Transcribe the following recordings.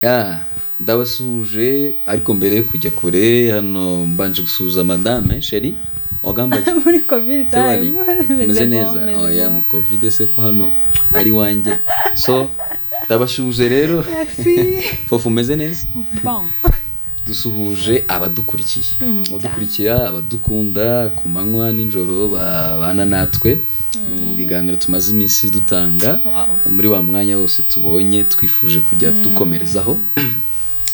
Ya, ndabasuhuje, ariko mbere yo kujya kure hano mbanje gusuhuza madame chérie wagamba. Muri COVID. Tewari. Time. Meze neza. Oya, mu COVID se ko hano ari wanjye? So ndabasuhuje rero. Merci. Fofu, umeze neza? Bon. Dusuhuje abadukurikiye, abadukurikira, abadukunda ku manywa nijoro, babana natwe mu biganiro tumaze iminsi dutanga muri wa mwanya wose tubonye twifuje kujya dukomerezaho,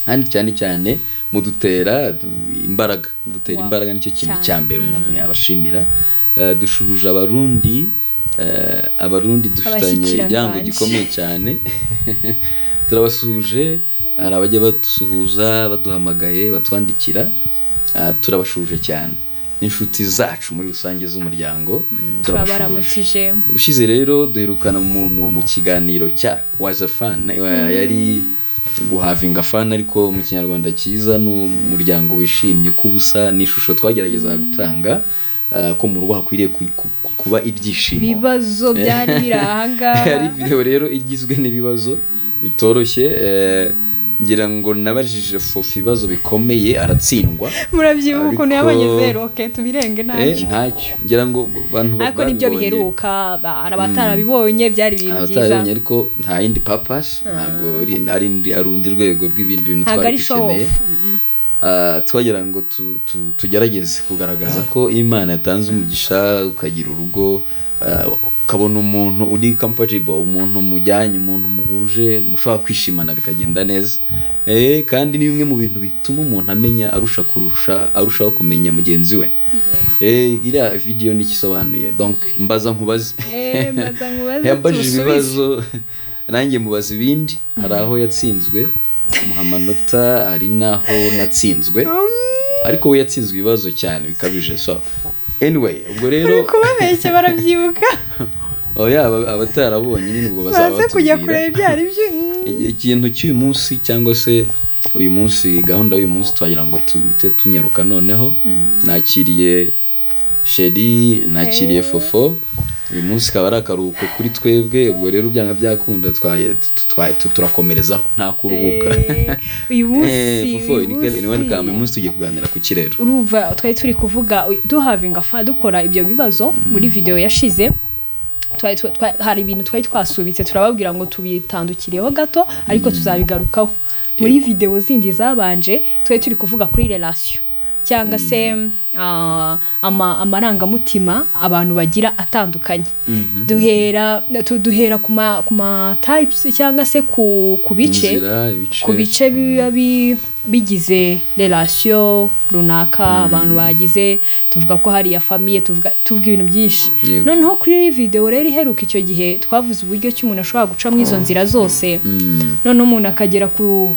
kandi cyane cyane mudutera imbaraga, mudutera imbaraga, nicyo kintu cya mbere umuntu yabashimira. Dusuhuje Abarundi, Abarundi dufitanye Abashyikiranganje. igihango gikomeye cyane. Turabasuhuje. Hari abajya badusuhuza, baduhamagaye, batwandikira. Turabasuhuje cyane n'inshuti zacu muri rusange z'umuryango, turabasuhuje. Turabaramukije. Ubushize rero duherukana mu kiganiro cya waza fun, yari guhavinga fun, ariko mu Kinyarwanda cyiza ni umuryango wishimye ko ubusa ni ishusho twageragezaga gutanga, ko mu rugo hakwiriye kuba ibyishimo. Ibibazo byari biri ahangaha. Yari video rero igizwe n'ibibazo bitoroshye. Ngira ngo nabajije Fofi ibibazo bikomeye, aratsindwa. Murabyibuka ukuntu yabonye 0. Okay, tubirenge. Ntacyo. Ntacyo, ngira ngo abantu Ariko nibyo babibonye. biheruka. Hari abatarabibonye, byari ibintu byiza. Abatarabibonye, ariko nta yindi purpose, ntabwo ari urundi rwego rw'ibindi bintu Ntabwo twari ari show dukeneye. off. Twagira ngo tugerageze kugaragaza ko Imana yatanze umugisha, ukagira urugo, ukabona umuntu uri compatible, umuntu mujyanye, umuntu muhuje, mushobora kwishimana bikagenda neza. Kandi ni bimwe mu bintu bituma umuntu amenya arusha kurusha arushaho kumenya mugenzi we. Iriya video ni ikisobanuye, donc mbaza nkubaze. Mbaza nkubaze, Yambajije tusubize. ibibazo, nanjye mubaza ibindi. Hari aho yatsinzwe muha amanota, hari n'aho natsinzwe, ariko we yatsinzwe ibibazo cyane bikabije. So anyway, ubwo rero Uri kubabeshya, barabyibuka. Oya, abatarabonye nyine ubwo bazaba Baze kujya batubwira. kureba ibyo ari byo. Ikintu cy'uyu munsi, cyangwa se uyu munsi, gahunda y'uyu munsi, twagira ngo tuhite tunyaruka. Noneho nakiriye chérie, nakiriye Fofo. Uyu munsi kaba ari akaruhuko kuri twebwe. Ubwo rero byanga byakunda turakomerezaho, nta kuruhuka. Uyu munsi Fofo, uyu ni welcome. Uyu munsi munsi tugiye kuganira ku kirero. Urumva twari turi kuvuga duhavinga fun, dukora ibyo bibazo muri video yashize. Hari ibintu twari twasubitse, turababwira ngo tubitandukiriyeho gato, ariko tuzabigarukaho muri video zindi zabanje. Twari turi kuvuga kuri relation cyangwa se amarangamutima abantu bagira atandukanye. Duhera ku ma types cyangwa se ku bice Inzira, ibice. ku bice biba bigize relation runaka abantu bagize. Tuvuga ko hari iya famille, tuvuga ibintu byinshi. Noneho kuri video rero iheruka, icyo gihe twavuze uburyo ki umuntu ashobora guca muri izo nzira zose, noneho umuntu akagera ku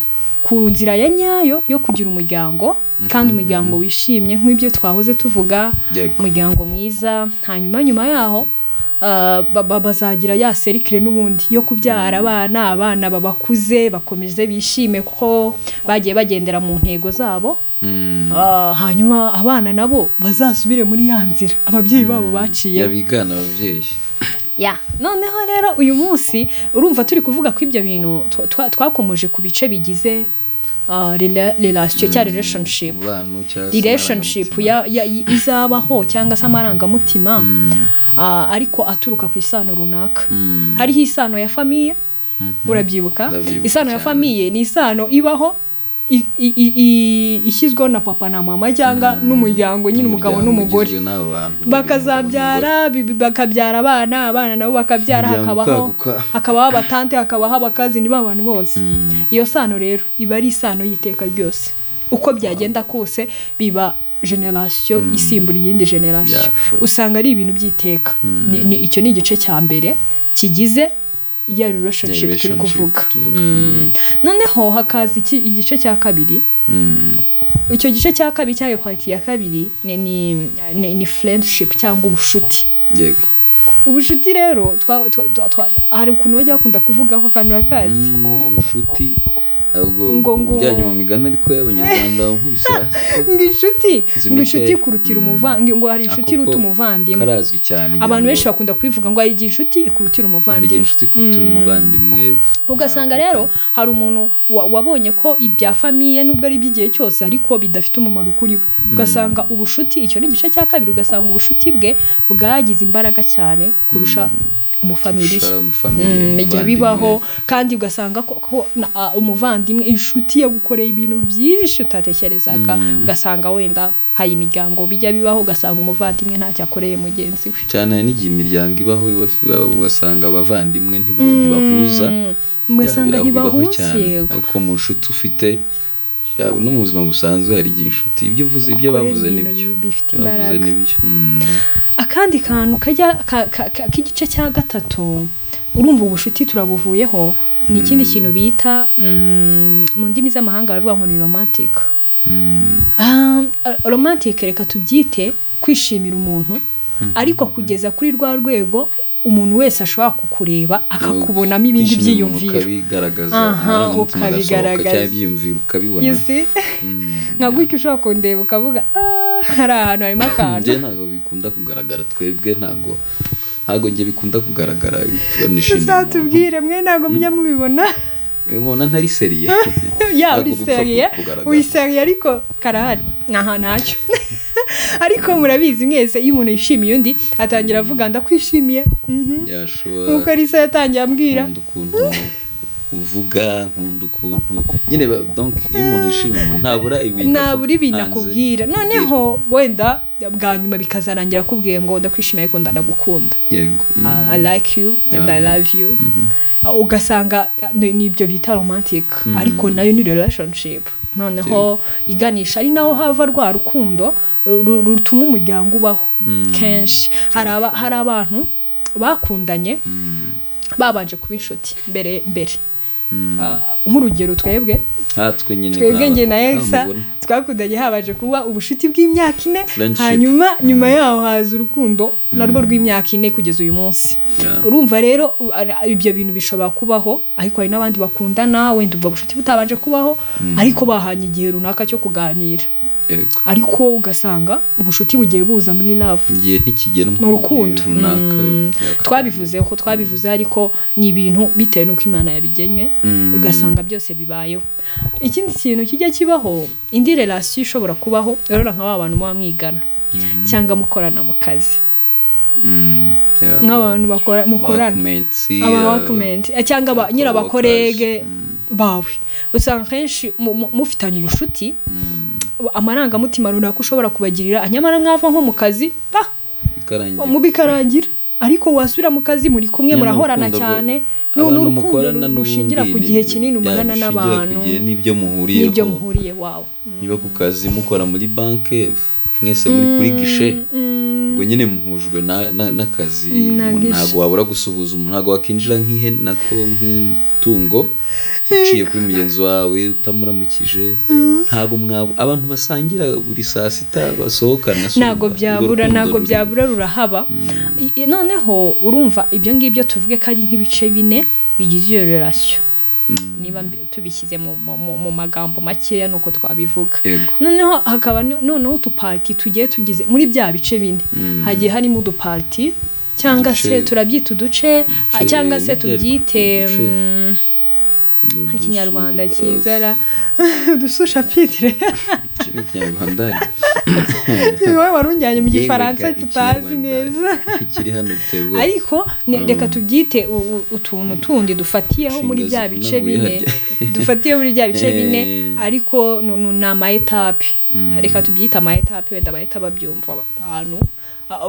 nzira ya nyayo yo kugira umuryango, kandi umuryango wishimye nk'ibyo twahoze tuvuga, umuryango mwiza. Hanyuma nyuma yaho bazagira ya cercle n'ubundi yo kubyara abana, abana babakuze, bakomeze bishime kuko bagiye bagendera mu ntego zabo. Hanyuma abana nabo bazasubire muri ya nzira ababyeyi babo baciye. Yabigana ababyeyi. Ya, noneho rero uyu munsi urumva turi kuvuga ko ibyo bintu twakomoje ku bice bigize relation cyangwa relationship. Umubano cyangwa se Relationship amarangamutima. ya izabaho cyangwa se amarangamutima, ariko aturuka ku isano runaka. Hariho isano ya famille, urabyibuka? Ndabyibuka Isano ya cyane. famille ni isano ibaho ishyizweho na papa na mama cyangwa n'umuryango nyine, umugabo Umuryango n'umugore. ugizwe n'abo bantu babiri, Bakazabyara, bakabyara abana, abana nabo bakabyara, Umuryango hakabaho ukaguka. hakabaho abatante, hakabaho abakazini b'abantu bose. Iyo sano rero iba ari isano y'iteka ryose, uko byagenda kose, biba generation isimbura iyindi generation. Yeah, sure. Usanga ari ibintu by'iteka. Icyo ni igice cya mbere kigize ya relationship turi relationship kuvuga. tuvuga. Noneho hakaza igice cya kabiri. Icyo gice cya kabiri cyangwa quality ya kabiri ni friendship cyangwa ubushuti. Ubushuti rero hari ukuntu bajya bakunda kuvuga ko akantu urakazi. Ubushuti Ahubwo Ngo ujyanye mu migani ariko y'Abanyarwanda, nkubise hasi. Ngo inshuti Nzi ngo inshuti mikeya. ikurutira umuvandimwe, ngo hari inshuti Ako iruta ko umuvandimwe. Karazwi cyane, ngira Abantu ngo benshi bakunda kubivuga ngo hari igihe inshuti ikurutira hari igihe umuvandimwe. inshuti ikurutira umuvandimwe. Ugasanga rero hari umuntu wabonye ko ibya famille, nubwo ari iby'igihe cyose, ariko bidafite umumaro kuri we. Ugasanga ubushuti, icyo ni igice cya kabiri, ugasanga ubushuti bwe bwagize imbaraga cyane kurusha umufamiliye. Kurusha umufamiliye, Bijya umuvandimwe. bibaho kandi, ugasanga ko umuvandimwe, inshuti yagukoreye ibintu byinshi utatekerezaga. Ugasanga wenda hari imiryango bijya bibaho, ugasanga umuvandimwe ntacyo akoreye mugenzi we. Cyane, hari n'igihe imiryango ibaho, ugasanga abavandimwe ntibahuza. Ugasanga Ya, bibaho ntibahuza, cyane. Yego. Ariko mu nshuti ufite, ya, no mu buzima busanzwe hari igihe inshuti, ibyo uvuze, ibyo Akorera bavuze ibintu nibyo. bifite Ibyo bavuze imbaraga. nibyo. Akandi kantu kajya k'igice cya gatatu, urumva ubushuti turabuvuyeho, ni ikindi kintu bita, mu ndimi z'amahanga baravuga ngo ni romantic. Romantic, reka tubyite kwishimira umuntu, ariko kugeza kuri rwa rwego umuntu wese ashobora kukureba akakubonamo ibindi Kwishimira umuntu, byiyumviro. ukabigaragaza, Aha, amarangamutima agasohoka, ukabigaragaza. cyangwa ibyiyumviro ukabibona. You see? Nka gutya ushobora kundeba ukavuga: "Ah, hari ahantu harimo akantu." Njye ntabwo bikunda kugaragara, twebwe ntabwo njye bikunda kugaragara iyo nishimiye umuntu. Uzatubwire, mwe ntabwo mujya mubibona. Ubona ntari sérieux? Ya, Ntabwo uri bipfa sérieux. kugaragara. Uri sérieux, ariko karahari aha ntacyo. Ariko murabizi mwese, iyo umuntu yishimiye undi atangira avuga: "Ndakwishimiye." Yashobora. Nkuko Lisa yatangiye ambwira. Nkunda ukuntu uvuga, nkunda ukuntu nyine donc iyo umuntu yishimiye umuntu ntabura ibintu Ntabura ibintu hanze. akubwira. Noneho wenda bwa nyuma bikazarangira akubwiye ngo: "Ndakwishimiye, ariko ndanagukunda." Yego. I like you and I love you. Ugasanga ni ibyo bita romantic, ariko nayo ni relationship noneho iganisha, ari naho hava rwa rukundo rutuma umuryango ubaho. Kenshi hari abantu bakundanye babanje kuba inshuti mbere mbere. Nk'urugero twebwe, Nkatwe nyine, twebwe njye na Elsa, mubona. twakundanye habanje kuba ubushuti bw'imyaka 4. Friendship. Hanyuma nyuma yaho haza urukundo narwo rw'imyaka 4 kugeza uyu munsi. Urumva rero ibyo bintu bishobora kubaho, ariko hari n'abandi bakundana wenda ubwo bushuti butabanje kubaho, ariko bahanye igihe runaka cyo kuganira, ariko ugasanga ubushuti bugiye buza muri love. Igihe ntikigera Mu rukundo. runaka. Twabivuzeho, twabivuze, ariko ni ibintu bitewe n'uko Imana yabigennye, ugasanga byose bibayeho. Ikindi kintu kijya kibaho, indi relation ishobora kubaho rero, nka ba bantu muba mwigana cyangwa mukorana mu kazi, nk'abantu bakora, mukorana, Workmates, aba workmates, cyangwa nyine coworkers. aba collègues bawe, usanga kenshi mufitanye ubucuti, amarangamutima runaka ushobora kubagirira, nyamara mwava nko mu kazi pa Bikarangira. Mu bikarangira, ariko wasubira mu kazi muri kumwe, Nyine murahorana urukundo cyane. Ni abantu urukundo mukorana rushingira ku n'ubundi gihe kinini umarana ya, rushingira ku n'abantu gihe n'ibyo muhuriyeho. N'ibyo muhuriye wawe. Niba ku kazi mukora muri banki, mwese muri kuri guichet, ubwo nyine muhujwe n'akazi. Na guichet. Ntabwo wabura gusuhuza umuntu, ntabwo wakinjira nk'ihene, nako nk'itungo, uciye kuri mugenzi wawe utamuramukije. Ntabwo mwaba abantu basangira buri saa sita basohokana, si Ntabwo urumva, urwo byabura. rukundo Ntabwo byabura, rurahaba. Noneho urumva ibyo ngibyo tuvuge ko ari nk'ibice bine bigize iyo relation, niba tubishyize mu magambo makeya nuko twabivuga. Noneho hakaba noneho utu parties tugiye tugize muri bya bice bine. Hagiye harimo udu parties, cyangwa se turabyita uduce, cyangwa se tubyite uduce. Ikinyarwanda cyiza ra, udusu-chapitres. Iki ni Ikinyarwanda. Wowe wari unjyanye mu Yewe Gifaransa ga, tutazi Ikinyarwanda neza. kiri hano biteye ubwoba. Ariko reka tubyite utuntu tundi dufatiyeho muri Inshinga bya bice zivunaguye bine, harya. dufatiye muri bya bice bine, ariko ni ama étapes. Reka tubyite ama étapes, wenda bahita babyumva ahantu.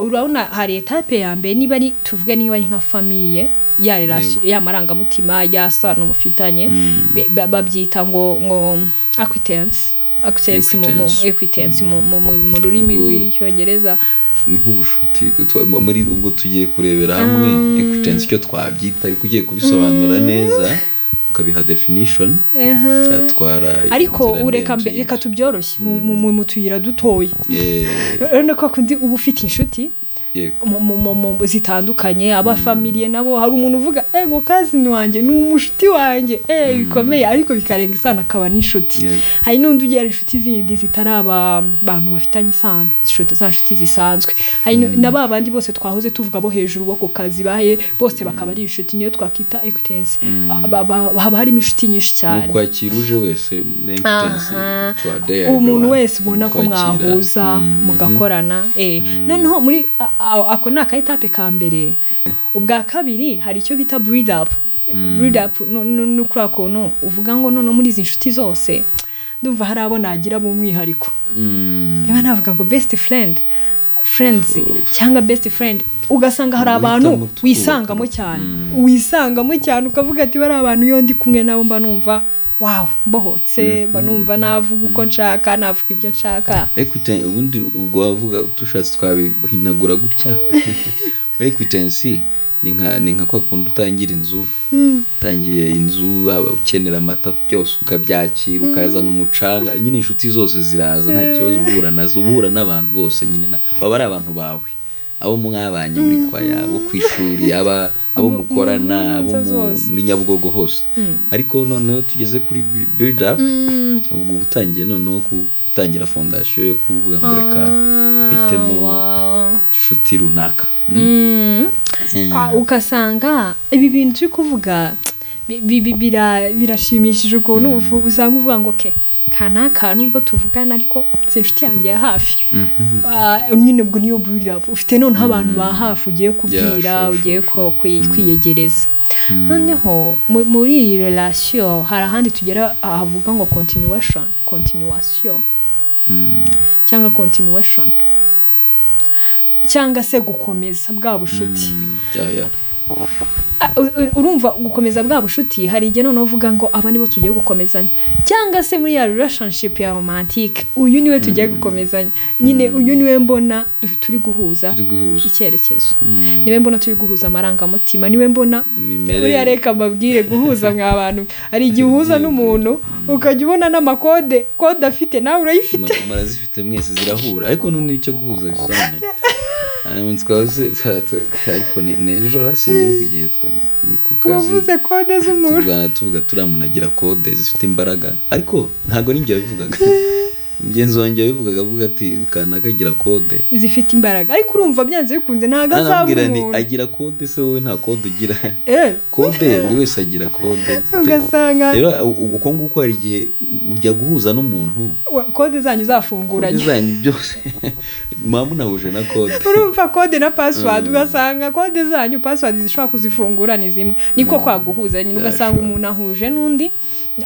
Urabona hari étape ya mbere, niba ari, tuvuge niba ari nka famille, ya relation ya marangamutima ya sano mufitanye, babyita ngo acquaintance Acquaintance. Acquaintance mu rurimi rw'Icyongereza. Ni nk'ubushuti. Muri ubwo tugiye kurebera hamwe acquaintance icyo twabyita, ariko ugiye kubisobanura neza ukabiha definition byatwara Ariko inzira ureka ndende. reka tubyoroshye mu tuyira dutoya. Urabona ko kundi uba ufite inshuti. Zitandukanye, abafamiliye nabo. Hari umuntu uvuga: "Ego, cousin wanjye ni umushuti wanjye bikomeye," ariko bikarenga isano akaba n'inshuti. Hari n'undi ugira inshuti zindi zitari aba bantu bafitanye isano, inshuti za nshuti zisanzwe. Hari na ba bandi bose twahoze tuvuga bo hejuru, bo ku kazi, bahe bose bakaba ari inshuti. Niyo twakwita acquaintance. Haba harimo inshuti nyinshi Ni cyane. ukwakira uje wese muri acquaintance, to are there, Umuntu everyone. wese ubona ko Kwakira. mwahuza mugakorana. Noneho muri ako ni aka étape ka mbere. Ubwa kabiri, hari icyo bita build up. Build up ni kuriya kuntu uvuga ngo noneho muri izi nshuti zose ndumva hari abo nagira b'umwihariko, niba navuga ngo best friend, friends cyangwa best friend, ugasanga hari abantu Guhitamo tukubaka. wisangamo cyane, wisangamo cyane, ukavuga ati: "Bari abantu iyo ndi kumwe nabo mba numva wow, mbohotse, mba numva navuga uko nshaka, navuga ibyo nshaka." Acquaintance, ubundi ubwo wavuga tushatse twabihinagura gutya: acquaintance ni nka kwa kundi utangira inzu, utangiye inzu, waba ukenera amata byose ukabyakira, ukazana umucanga nyine, inshuti zose ziraza, nta kibazo, uhura nazo, uhura n'abantu bose nyine, baba ari abantu bawe, abo mwabanye muri kwaya, abo ku ishuri, aba abo mukorana, abo mu zose. muri Nyabugogo hose. Ariko noneho tugeze kuri build up, ubwo uba utangiye noneho gutangira fondation yo kuvuga ngo reka mpitemo inshuti runaka. Ugasanga ibi bintu turi kuvuga birashimishije ukuntu usanga uvuga ngo: "Okay, kanaka nubwo tuvugana ariko si inshuti yanjye ya hafi." Nyine ubwo niyo build up, ufite noneho abantu ba hafi ugiye kubwira, ugiye kwiyegereza. Noneho muri iyi relation hari ahandi tugera havuga ngo continuation, continuation cyangwa continuation cyangwa se gukomeza bwa bushuti. Yeah. Urumva gukomeza bwa bushuti, hari igihe noneho uvuga ngo aba nibo tugiye gukomezanya, cyangwa se muri ya relationship ya romantique, uyu niwe tugiye gukomezanya nyine, uyu niwe mbona turi guhuza Turi guhuza. icyerekezo, niwe mbona turi guhuza amarangamutima, niwe mbona Imimerere. Buriya reka mbabwire, guhuza mwa bantu, hari igihe uhuza n'umuntu ukajya ubona n'amakode, kode afite nawe urayifite. Murazifite mwese, zirahura. Ariko none icyo guhuza bisobanuye, hanyuma twaze ariko ni ejo, sinibuka igihe ni ku kazi. Wavuze kode z'umuntu. Turwana tuvuga turiya muntu agira kode zifite imbaraga, ariko ntabwo ari njye wabivugaga, mugenzi wanjye yabivugaga, avuga ati kanaka agira kode zifite imbaraga, ariko urumva byanze bikunze ntabwo azaba Anambwira ni umuntu agira kode se, wowe nta kode ugira? Kode, buri wese agira kode. Ugasanga Rero uko nguko hari igihe ujya guhuza n'umuntu, kode zanyu zafunguranye. Kode zanyu byose muba munahuje na kode. Urumva kode na password, ugasanga kode zanyu, password zishobora kuzifungura ni zimwe. Niko kwaguhuza nyine, ugasanga umuntu ahuje n'undi,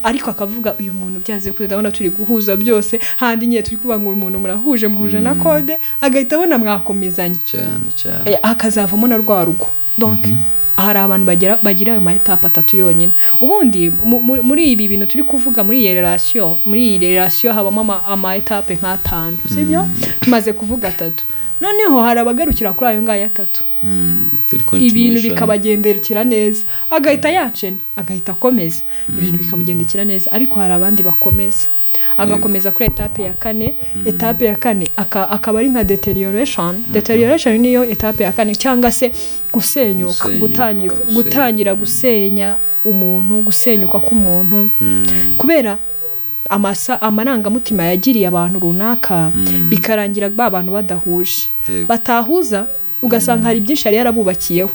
ariko akavuga: "Uyu muntu byanze bikunze ndabona turi guhuza byose." Handi nyine turi kuvuga ngo umuntu murahuje, muhuje na kode, agahita abona mwakomezanya. Cyane cyane. Hakazavamo na rwa rugo. Donc hari abantu bagira ayo ma étapes atatu yonyine. Ubundi muri ibi bintu turi kuvuga, muri iyi relation habamo ama étapes nk'atanu, sibyo? Tumaze kuvuga atatu. Noneho hari abagarukira kuri ayo ngayo atatu, Kuri ibintu continuation. bikabagendekera neza, agahita yacena, agahita akomeza, ibintu bikamugendekera neza. Ariko hari abandi bakomeza, agakomeza kuri étape ya kane. Étape ya kane akaba ari nka deterioration. Deterioration niyo étape ya kane, cyangwa se gusenyuka. Gusenyuka, gusenya. Gutangira gusenya umuntu, gusenyuka k'umuntu kubera amarangamutima yagiriye abantu runaka, bikarangira ba bantu badahuje, batahuza, ugasanga hari byinshi yari yarabubakiyeho.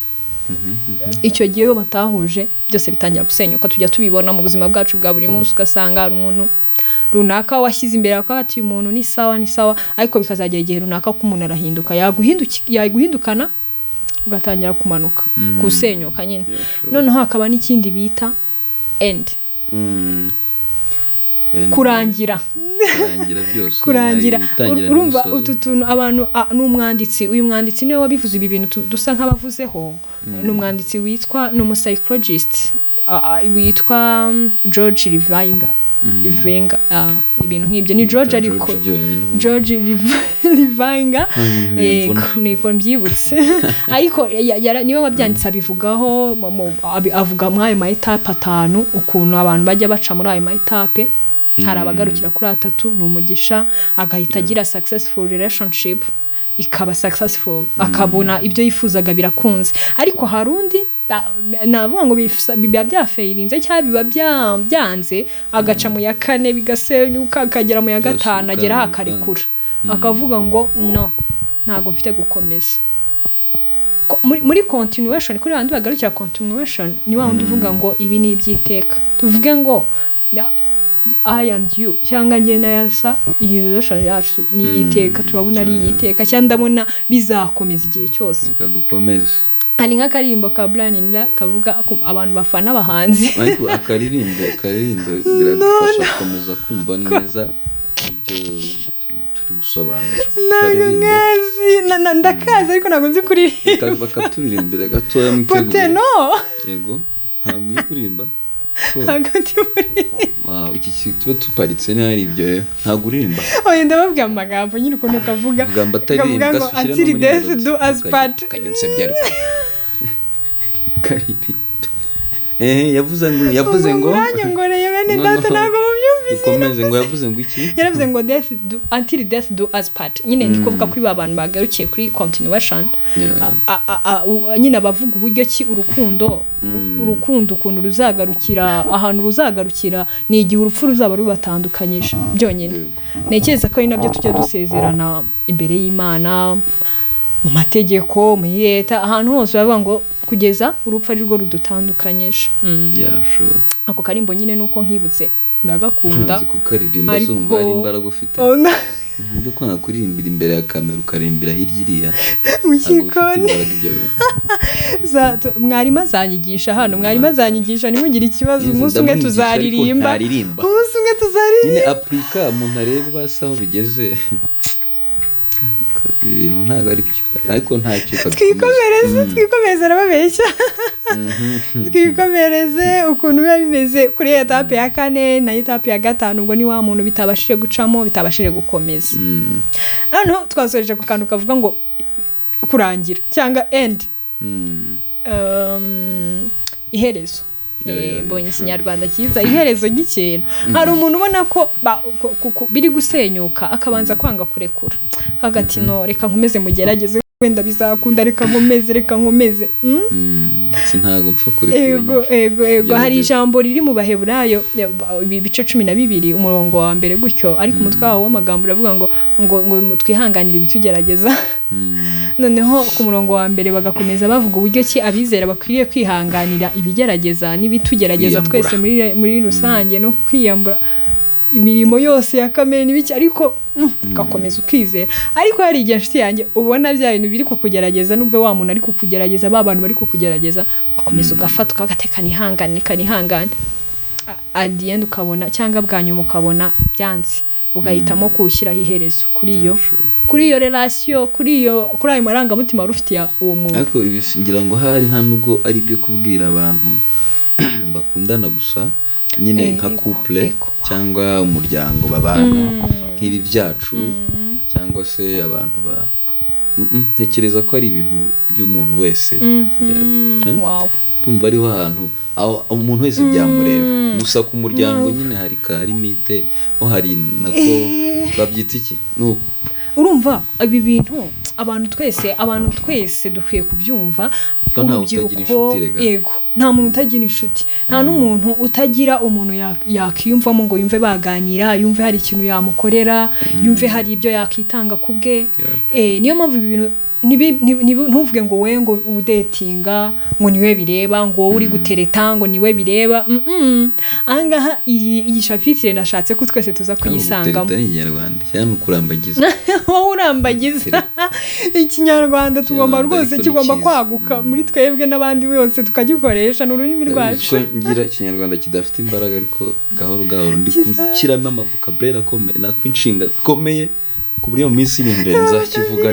Icyo gihe iyo batahuje, byose bitangira gusenyuka. Tujya tubibona mu buzima bwacu bwa buri munsi, ugasanga hari umuntu runaka washyize imbere akaba ati: "Uyu muntu ni sawa, ni sawa," ariko bikazagera igihe runaka ko umuntu arahinduka, yaguhindukana ugatangira kumanuka, gusenyuka nyine. Yeah, sure. Noneho hakaba n'ikindi bita end. End. Kurangira. Kurangira byose. Kurangira. Itangira Urumva n'imisozo. utu tuntu abantu, ni umwanditsi, uyu mwanditsi niwe wabivuze ibi bintu dusa nk'abavuzeho. Ni umwanditsi witwa, ni umupsychologist witwa George Rivenga. Rivenga, ibintu nk'ibyo, ni George George ariko byonyine. George Rivenga. Bimvuna. Niko mbyibutse, ariko niwe wabyanditse, abivugaho avuga muri ayo ma étapes atanu, ukuntu abantu bajya baca muri ayo ma étapes. Hari abagarukira kuri atatu, ni umugisha, agahita agira successful relationship. ikaba successful, akabona ibyo yifuzaga birakunze. Ariko hari undi navuga ngo biba byafailinze cyangwa biba byanze, agaca mu ya kane bigasenyuka, akagera mu ya gatanu, ageraho akarekura, akavuga ngo: "No, ntabwo mfite gukomeza." Muri continuation, kuri bandi bagarukira continuation, ni wa wundi uvuga ngo ibi ni iby'iteka. Tuvuge ngo I and you, cyangwa njye na Yasa, iyi relation yacu ni iy'iteka, turabona ari iy'iteka, cyangwa ndabona bizakomeza igihe cyose. Reka dukomeze. Hari nk'akaririmbo ka Brian Nila kavuga abantu bafana abahanzi. Ariko akaririmbe biradufasha gukomeza kumva neza ibyo turi gusobanura. Ntabwo Akaririmbe. nkazi, ndakazi ariko ntabwo nzi kuririmba. Bakaturirimbira gatoya mwitegure. Pote no. Yego, ntabwo uri kuririmba. Ntabwo ndi muri Wow, iki tube tuparitse niba ari ibyo rero ntabwo uririmba. Oya, ndababwira amagambo nyine ukuntu kavuga. Amagambo ataririmba. Kavuga ngo ushyire no "Until muri death melody. do us part." Ukajya unsebya ariko. Karirimbe. Yavuze ngo Muranyongoreye bene No, data. no. Ntabwo mubyumvise. Ukomeze, ngo yavuze ngo iki? Yaravuze ngo death do until death do us part. Nyine ndi kuvuga kuri ba bantu bagarukiye kuri continuation. Nyine abavuga uburyo ki urukundo ukuntu ruzagarukira, ahantu ruzagarukira ni igihe urupfu ruzaba rubatandukanyije byonyine. Ntekereza ko ari nabyo tujya dusezerana imbere y'Imana, mu mategeko, muri leta, ahantu hose bavuga ngo kugeza urupfu ari rwo rudutandukanyije. Yeah, sure. Ako karimbo nyine nuko nkibutse, ndagakunda. Nzi kukaririmba. Ariko Se umva hari imbaraga ufite? Oh, Ibyo kwanga kuririmbira imbere ya kamera, ukaririmbira hirya iriya, mu ntabwo bifite gikoni. imbaraga ibyo bintu. Mwarimu azanyigisha hano, mwarimu azanyigisha, ntimugire ikibazo. Nzi, Umunsi umwe ndamwigisha ariko tuzaririmba. ntaririmba. Umunsi umwe tuzaririmba. Nyine apurika umuntu arebe basi aho bigeze. Ibintu ntabwo ari byo, ariko ntacyo. Twikomereze, twikomereze, arababeshya. Twikomereze ukuntu biba bimeze kuri étape ya kane na étape ya gatanu. Ubwo ni wa muntu bitabashije gucamo, bitabashije gukomeza. Noneho twasoreje ku kantu kavuga ngo kurangira cyangwa end, iherezo. Mbonye ikinyarwanda cyiza, iherezo ry'ikintu. Hari umuntu ubona ko biri gusenyuka, akabanza kwanga kurekura, hagati: "No, reka nkomeze mugerageze, wenda bizakunda, reka nkomeze, reka nkomeze." Si ntabwo mpfa kurekura. Ego. Nyine. Ego, hari Gerageza. ijambo riri mu Baheburayo, ibice 12, umurongo wa mbere gutyo, ariko umutwe wawo w'amagambo uravuga ngo twihanganire ibitugerageza. Noneho ku murongo wa mbere bagakomeza bavuga uburyo ki abizera bakwiriye kwihanganira ibigerageza n'ibitugerageza. Kwiyambura. Twese muri rusange, no kwiyambura imirimo yose ya kamere n'ibiki, ariko ugakomeza ukizera. Ariko hari igihe, inshuti yanjye, ubona bya bintu biri kukugerageza, nubwo wa muntu ari kukugerageza, ba bantu bari kukugerageza, ugakomeza ugafata ukagateka, nihangane, reka nihangane. At the end ukabona, cyangwa bwa nyuma ukabona byanze, ugahitamo kuwushyiraho iherezo Sure. kuri iyo relation, kuri ayo marangamutima wari ufitiye uwo muntu. Ariko ibi ngira ngo hari nta nubwo ari ibyo kubwira abantu bakundana gusa nyine, nka couple cyangwa umuryango babana nk'ibi byacu, cyangwa se abantu ba ntekereza ko ari ibintu by'umuntu wese. Eh? Wow. Ndumva ariho hantu aho umuntu wese byamureba. Gusa ku muryango nyine hari ka limite, ho hari nako babyita iki nuko. Urumva ibi bintu abantu twese dukwiye kubyumva. Ko ntawe utagira inshuti rega. Yego, nta muntu utagira inshuti, nta n'umuntu utagira umuntu yakiyumvamo ngo yumve baganira, yumve hari ikintu yamukorera, yumve hari ibyo yakitanga ku bwe. Niyo mpamvu ibi bintu ntuvuge ngo wowe ngo udatinga ngo niwe bireba, ngo wowe uri gutereta ngo niwe bireba. Ahangaha iyi chapitre nashatse ko twese tuza kuyisangamo. Gutereta ni ikinyarwanda cyangwa ni ukurambagiza? Wowe urambagiza ikinyarwanda, tugomba Ikinyarwanda rwose ariko ni kigomba cyiza. kwaguka muri twebwe n'abandi bose tukagikoresha, ni ururimi rwacu. Ko ngira ikinyarwanda kidafite imbaraga, ariko gahoro gahoro ndi gushyiramo amavocabulaire akomeye, nako inshinga zikomeye, ku buryo mu minsi iri imbere nzakivuga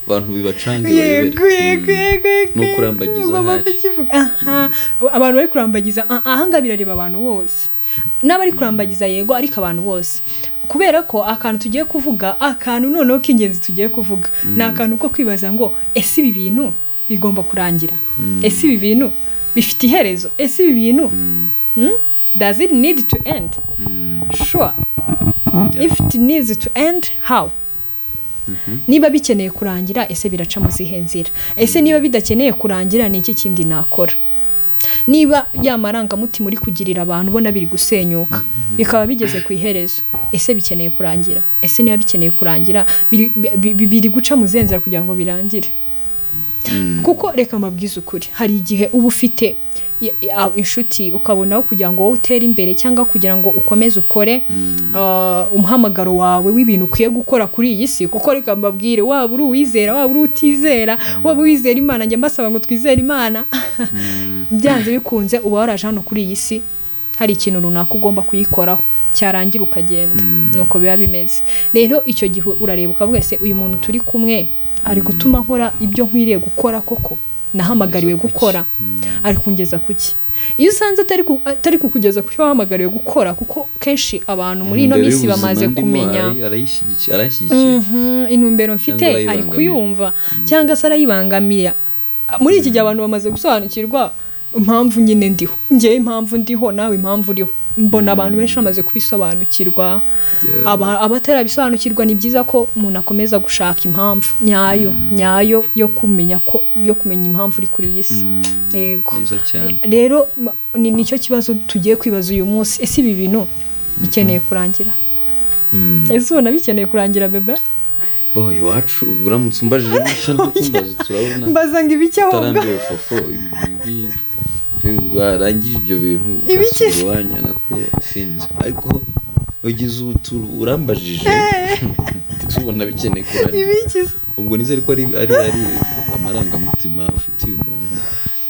abantu bibacange, bayobere. Yego. Ni ukurambagiza Ugomba ahari. kukivuga. Aha abantu bari kurambagiza, ahangaha birareba abantu bose n'abari kurambagiza, yego, ariko abantu bose, kubera ko akantu tugiye kuvuga, akantu noneho k'ingenzi tugiye kuvuga, ni akantu ko kwibaza ngo: ese ibi bintu bigomba kurangira? Ese ibi bintu bifite iherezo? Ese ibi bintu, Does it need to end? Sure. If it needs to end, how? Niba bikeneye kurangira, ese biraca mu zihe nzira? Ese niba bidakeneye kurangira, ni iki kindi nakora? Niba ya marangamutima uri kugirira abantu ubona biri gusenyuka, bikaba bigeze ku iherezo, ese bikeneye kurangira? Ese niba bikeneye kurangira, biri guca mu zihe nzira kugira ngo birangire? Kuko reka mbabwize ukuri, hari igihe uba ufite inshuti, ukabonaho kugira ngo wowe utere imbere cyangwa kugira ngo ukomeze ukore umuhamagaro wawe w'ibintu ukwiye gukora kuri iyi si. Kuko reka mbabwire, waba uri uwizera, waba uri utizera, waba wizera Imana, njya mbasaba ngo twizere Imana, byanze bikunze uba waraje hano kuri iyi si hari ikintu runaka ugomba kuyikoraho, cyarangira ukagenda. Nuko biba bimeze. Rero icyo gihe urareba ukavuga: ese uyu muntu turi kumwe ari gutuma nkora ibyo nkwiriye gukora koko nahamagariwe gukora? Ari kungeza kuki? Iyo usanze atari kukugeza ku cyo wahamagariwe gukora, kuko kenshi abantu muri ino Intumbero minsi y'ubuzima bamaze ndimo kumenya arayishyigikiye. Intumbero mfite Cyangwa ari arayibangamira. kuyumva cyangwa se arayibangamira. Muri iki gihe abantu bamaze gusobanukirwa impamvu nyine ndiho, ngewe impamvu ndiho, nawe impamvu uriho. Mbona abantu benshi bamaze kubisobanukirwa. Abatarabisobanukirwa, ni byiza ko umuntu akomeza gushaka impamvu nyayo nyayo yo kumenya ko yo kumenya impamvu uri kuri iyi si. Yego. Byiza cyane. Rero ni nicyo kibazo tugiye kwibaza uyu munsi: ese ibi bintu bikeneye kurangira? Ese ubona bikeneye kurangira, bebe? Oh, iwacu ubwo uramutse umbajije gutya no kumbaza, turabona Mbaza ngo ibiki ahubwo? Utarambiwe fofo, warangije ibyo bintu Ibiki? ugasubira iwanyu, nako sinzi, ariko ugize utu urambajije, ese ubona bikeneye kurangira? Ibiki se? Ubwo nizere ko ari amarangamutima ufitiye umuntu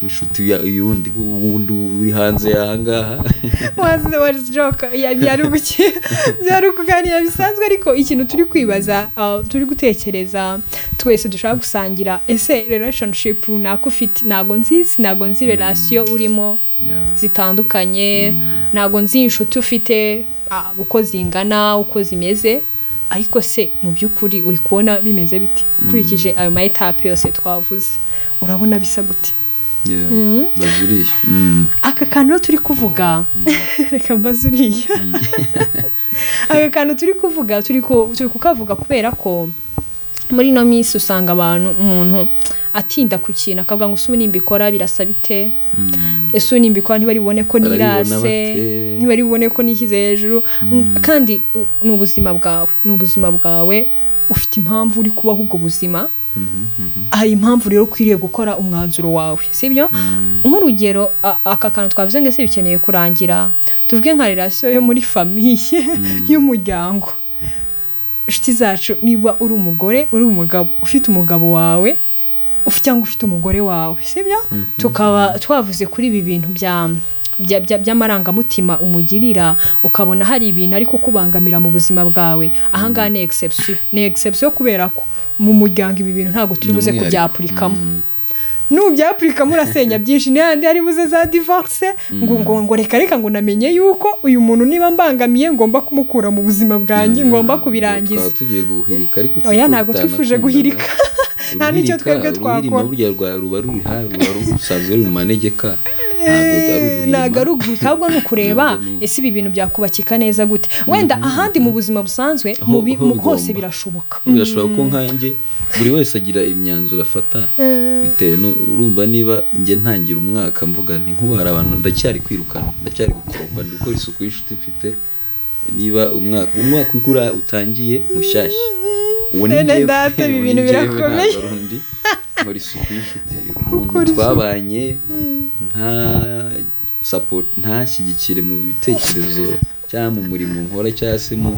w'inshuti y'undi wundi uri hanze y'aha ngaha. Was joke. Byari ukuganira bisanzwe, ariko ikintu turi kwibaza, turi gutekereza twese dushaka gusangira: ese relationship runaka ufite, ntago nzizi, ntago nzi relation urimo zitandukanye, ntago nzi inshuti ufite, uko zingana, uko zimeze, ariko se mu by'ukuri uri kubona bimeze bite? Ukurikije ayo ma étapes yose twavuze, urabona bisa gute? Yeah, bazuriye. Aka kantu rero turi kuvuga, reka mbaze uriya, aka kantu turi kuvuga, turi kukavuga kubera ko muri ino minsi usanga abantu, umuntu atinda ku kintu, akavuga ngo: "Ese ubu nimbikora birasa bite? Ese ubu nimbikora ntibari bubone ko Barabibona nirase, bate?" ntibari bubone ko nishyize hejuru?" Kandi ni ubuzima bwawe, ni ubuzima bwawe, ufite impamvu uri kubaho ubwo buzima. Hari impamvu rero ukwiriye gukora umwanzuro wawe, sibyo? Nk'urugero, aka kantu twavuze ngo ese bikeneye kurangira, tuvuge nka relation yo muri famille, y'umuryango, inshuti zacu. Niba uri umugore, uri umugabo, ufite umugabo wawe cyangwa ufite umugore wawe, sibyo? Tukaba twavuze kuri ibi bintu by'amarangamutima umugirira, ukabona hari ibintu ari kukubangamira mu buzima bwawe. Ahangaha ni exception, ni exception, kubera ko mu muryango ibi bintu ntabwo turi buze Ni umwihariko. kubyapurikamo. Nubyapurikamo urasenya byinshi, n'ahandi hari buze za divorce, ngo reka reka, ngo namenye yuko uyu muntu niba mbangamiye ngomba kumukura mu buzima bwanjye, ngomba kubirangiza. Twaba tugiye guhirika, ariko Oya, siko ntabwo twifuje bitanakundaga. guhirika. Nta n'icyo twebwe Uruhirima twakora. burya ruba ruri ruba rusanzwe ruri mu manegeka, ntabwo ari uguhirima. Ntabwo ari uguhirika, ahubwo ni ukureba: Ntabwo ni- ese ibi bintu byakubakika neza gute? Wenda ahandi mu buzima busanzwe, Ho hose bigomba. birashoboka. Birashoboka ko nkanjye, buri wese agira imyanzuro afata bitewe urumva, niba njye ntangira umwaka mvuga nti nk'ubu hari abantu ndacyari kwirukana, ndacyari gukoropa, ndi gukora isuku y'inshuti mfite, niba umwaka ukura utangiye mushyashya, uwo ni Bene njyewe, data, ibi uwo ni bintu njyewe, birakomeye. ntabwo ari undi. Nkora isuku y'inshuti, umuntu Ukora isuku. twabanye nta support, ntashyigikire mu bitekerezo cyangwa mu murimo nkora cyangwa se mu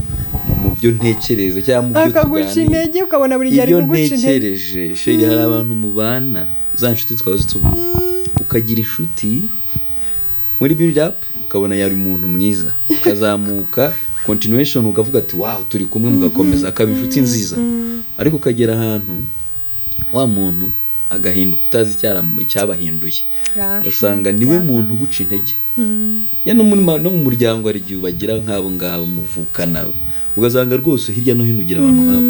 byo ntekereza cyangwa mu byo Akaguca tuganira, intege, ukabona buri gihe ari ibyo kuguca intege. ntekereje. Chérie, hari abantu mubana, za nshuti twaba tuvuga, ukagira inshuti muri build up, ukabona yari umuntu mwiza, ukazamuka, continuation, ukavuga ati: "Wow, turi kumwe," mugakomeza, akaba inshuti nziza, ariko ukagera ahantu wa muntu agahinduka, utazi icyabahinduye, ugasanga niwe muntu uguca intege. Ya, no mu muryango hari igihe ubagira nk'abo ngabo muvukana, ugasanga rwose hirya no hino ugira abantu nk'abo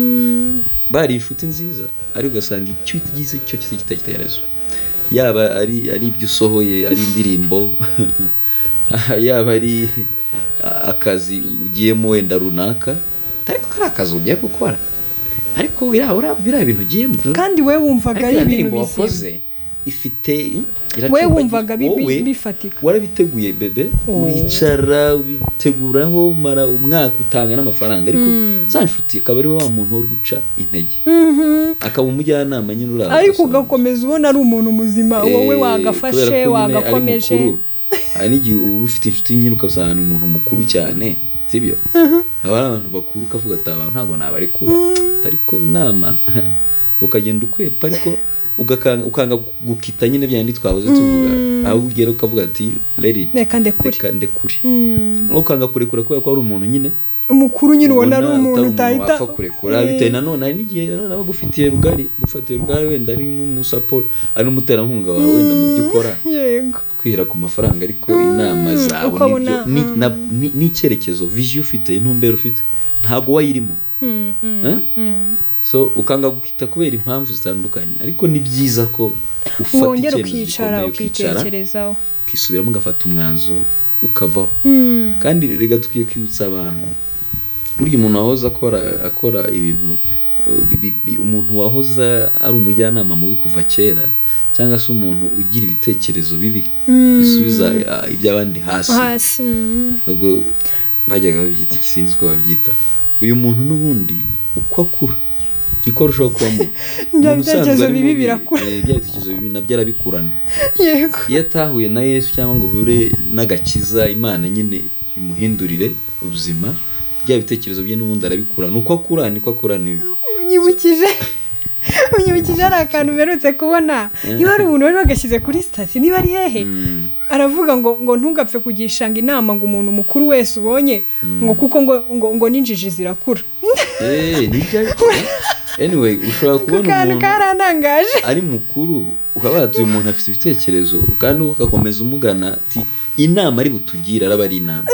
bari inshuti nziza, ariko ugasanga icyo ugize cyo cy'igitekerezo, yaba ari ibyo usohoye, ari indirimbo, yaba ari akazi ugiyemo wenda runaka, ariko kari akazi ugiye gukora. Ariko biriya bintu ugiyemo, Kandi we wumvaga ariko ari iriya ibintu ndirimbo bizima. wakoze ifite We iracumbagira. wumvaga Wowe bifatika. warabiteguye bebe, Oh. uricara ubiteguraho, umara umwaka, utanga n'amafaranga, ariko za nshuti akaba ari wa muntu wo guca intege, akaba umujyanama nyine uri aho Ariko gusa. ugakomeza ubona ari umuntu muzima, wowe Kubera wagafashe, ko nyine ari wagakomeje. mukuru. Hari n'igihe uba ufite inshuti nyine ugasanga ni umuntu mukuru cyane, sibyo? Haba hari abantu bakuru ukavuga ati: "Abantu ntabwo nabarekura," ariko inama ukagenda ukwepa, ariko ukanga gukita nyine bya bindi twahoze tuvuga, aho ugera ukavuga ati: "Let it." Reka ndekure. Reka ndekure. Ukanga kurekura kubera ko ari umuntu nyine umukuru nyine, ubona ari umuntu utari utahita wapfa kurekura. Bitewe nanone hari n'igihe nanone aba agufitiye rugari, gufatiye rugari, wenda ari n'umusupport, ari n'umuterankunga wawe wenda mu byo ukora, kwihera ku mafaranga, ariko inama zawe Ukabona, n'ibyo n'icyerekezo, vision ufite, intumbero ufite, ntabwo wayirimo. Eh? So ukanga gukita kubera impamvu zitandukanye, ariko ni byiza ko ufata Wongera icyemezo ukicara, gikomeye, ukicara, ukitekerezaho. ukisubiramo, ugafata umwanzuro, ukavaho. Kandi reka dukwiye kwibutsa abantu, burya umuntu wahoze akora ibintu umuntu wahoze ari umujyanama mubi kuva kera, cyangwa se umuntu ugira ibitekerezo bibi bisubiza iby'abandi hasi, Hasi. Ubwo bajyaga babyita iki? Sinzi uko babyita. Uyu muntu n'ubundi uko akura niko arushaho kuba mubi. Bya Umuntu usanzwe bitekerezo ari bibi mubi, birakura. Bya bitekerezo bibi nabyo arabikurana. Iyo atahuye na Yesu cyangwa ngo uhure n'agakiza, Imana nyine imuhindurire ubuzima, bya bitekerezo bye n'ubundi arabikurana. Uko akura niko akurana ibi. Unyibukije hari akantu mperutse kubona, niba ari umuntu wari wagashyize kuri status, niba ari hehe, aravuga ngo ntugapfe kugishanga inama ngo umuntu mukuru wese ubonye, ngo kuko ngo n'injiji zirakura. Nibyo ariko anyway ushobora Ako kubona kantu umuntu karantangaje. ari mukuru, ukaba wati: "Uyu muntu afite ibitekerezo," kandi ugakomeza umugana ati: "Inama ari butugire araba ari inama,"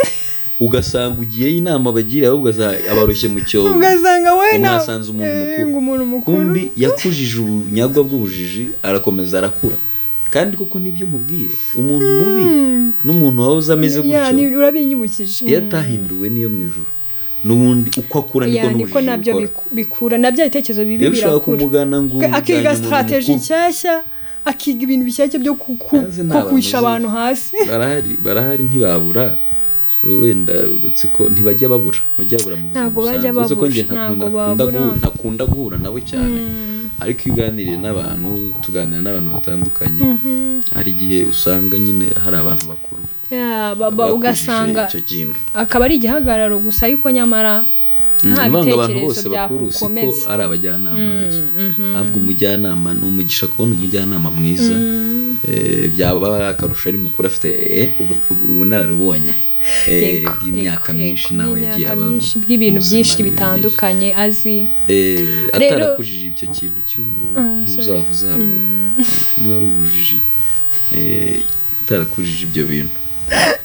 ugasanga ugiyeyo, inama bagira ahubwo abaroshye mu cyobo. Ugasanga we Ngo mwasanze umuntu mukuru. Ngo umuntu mukuru. Kumbi yakujije ubunyagwa bw'ubujiji, arakomeza arakura. Kandi koko nibyo nkubwiye, umuntu mubi n'umuntu wahoze ameze Ya, gutyo, urabinyibukije. iyo atahinduwe n'iyo mu ijuru, n'ubundi uko akura niko Ya, niko n'ubujiji nabyo bukora. Bikura nabyo ibitekerezo bibi Rero ushobora birakura. kumugana ngo Akiga ujyanye umuntu strategy mukuru. nshyashya, akiga ibintu bishyashya byo Hanze ni abantu kugusha uzi. abantu hasi. Barahari, barahari, ntibabura. Wenda uretse ko ntibajya babura, ntibajya babura mu buzima Ntabwo bajya busanzwe. Uretse ko babura, njye ntabwo ntakunda babura. Ntakunda guhura nabo cyane, ariko iyo uganiriye n'abantu, tuganira n'abantu batandukanye, hari igihe usanga nyine hari abantu bakuru Ya, bakujije ugasanga icyo kintu. akaba ari igihagararo gusa, ariko nyamara nta Ni ukuvuga ngo abantu bitekerezo bose bakuru siko byakukomeza. ari abajyanama beza. Ahubwo umujyanama ni umugisha kubona umujyanama mwiza. Byaba akarusho ari mukuru, afite ubunararibonye bw'imyaka myinshi, nawe yagiye Bw'imyaka aba myinshi, bw'ibintu mu buzima byinshi n'ibintu bitandukanye azi. Atarakujije icyo kintu Ah, sorry. cy'uzavuze haruguru, niba ari ubujiji, atarakujije ibyo bintu.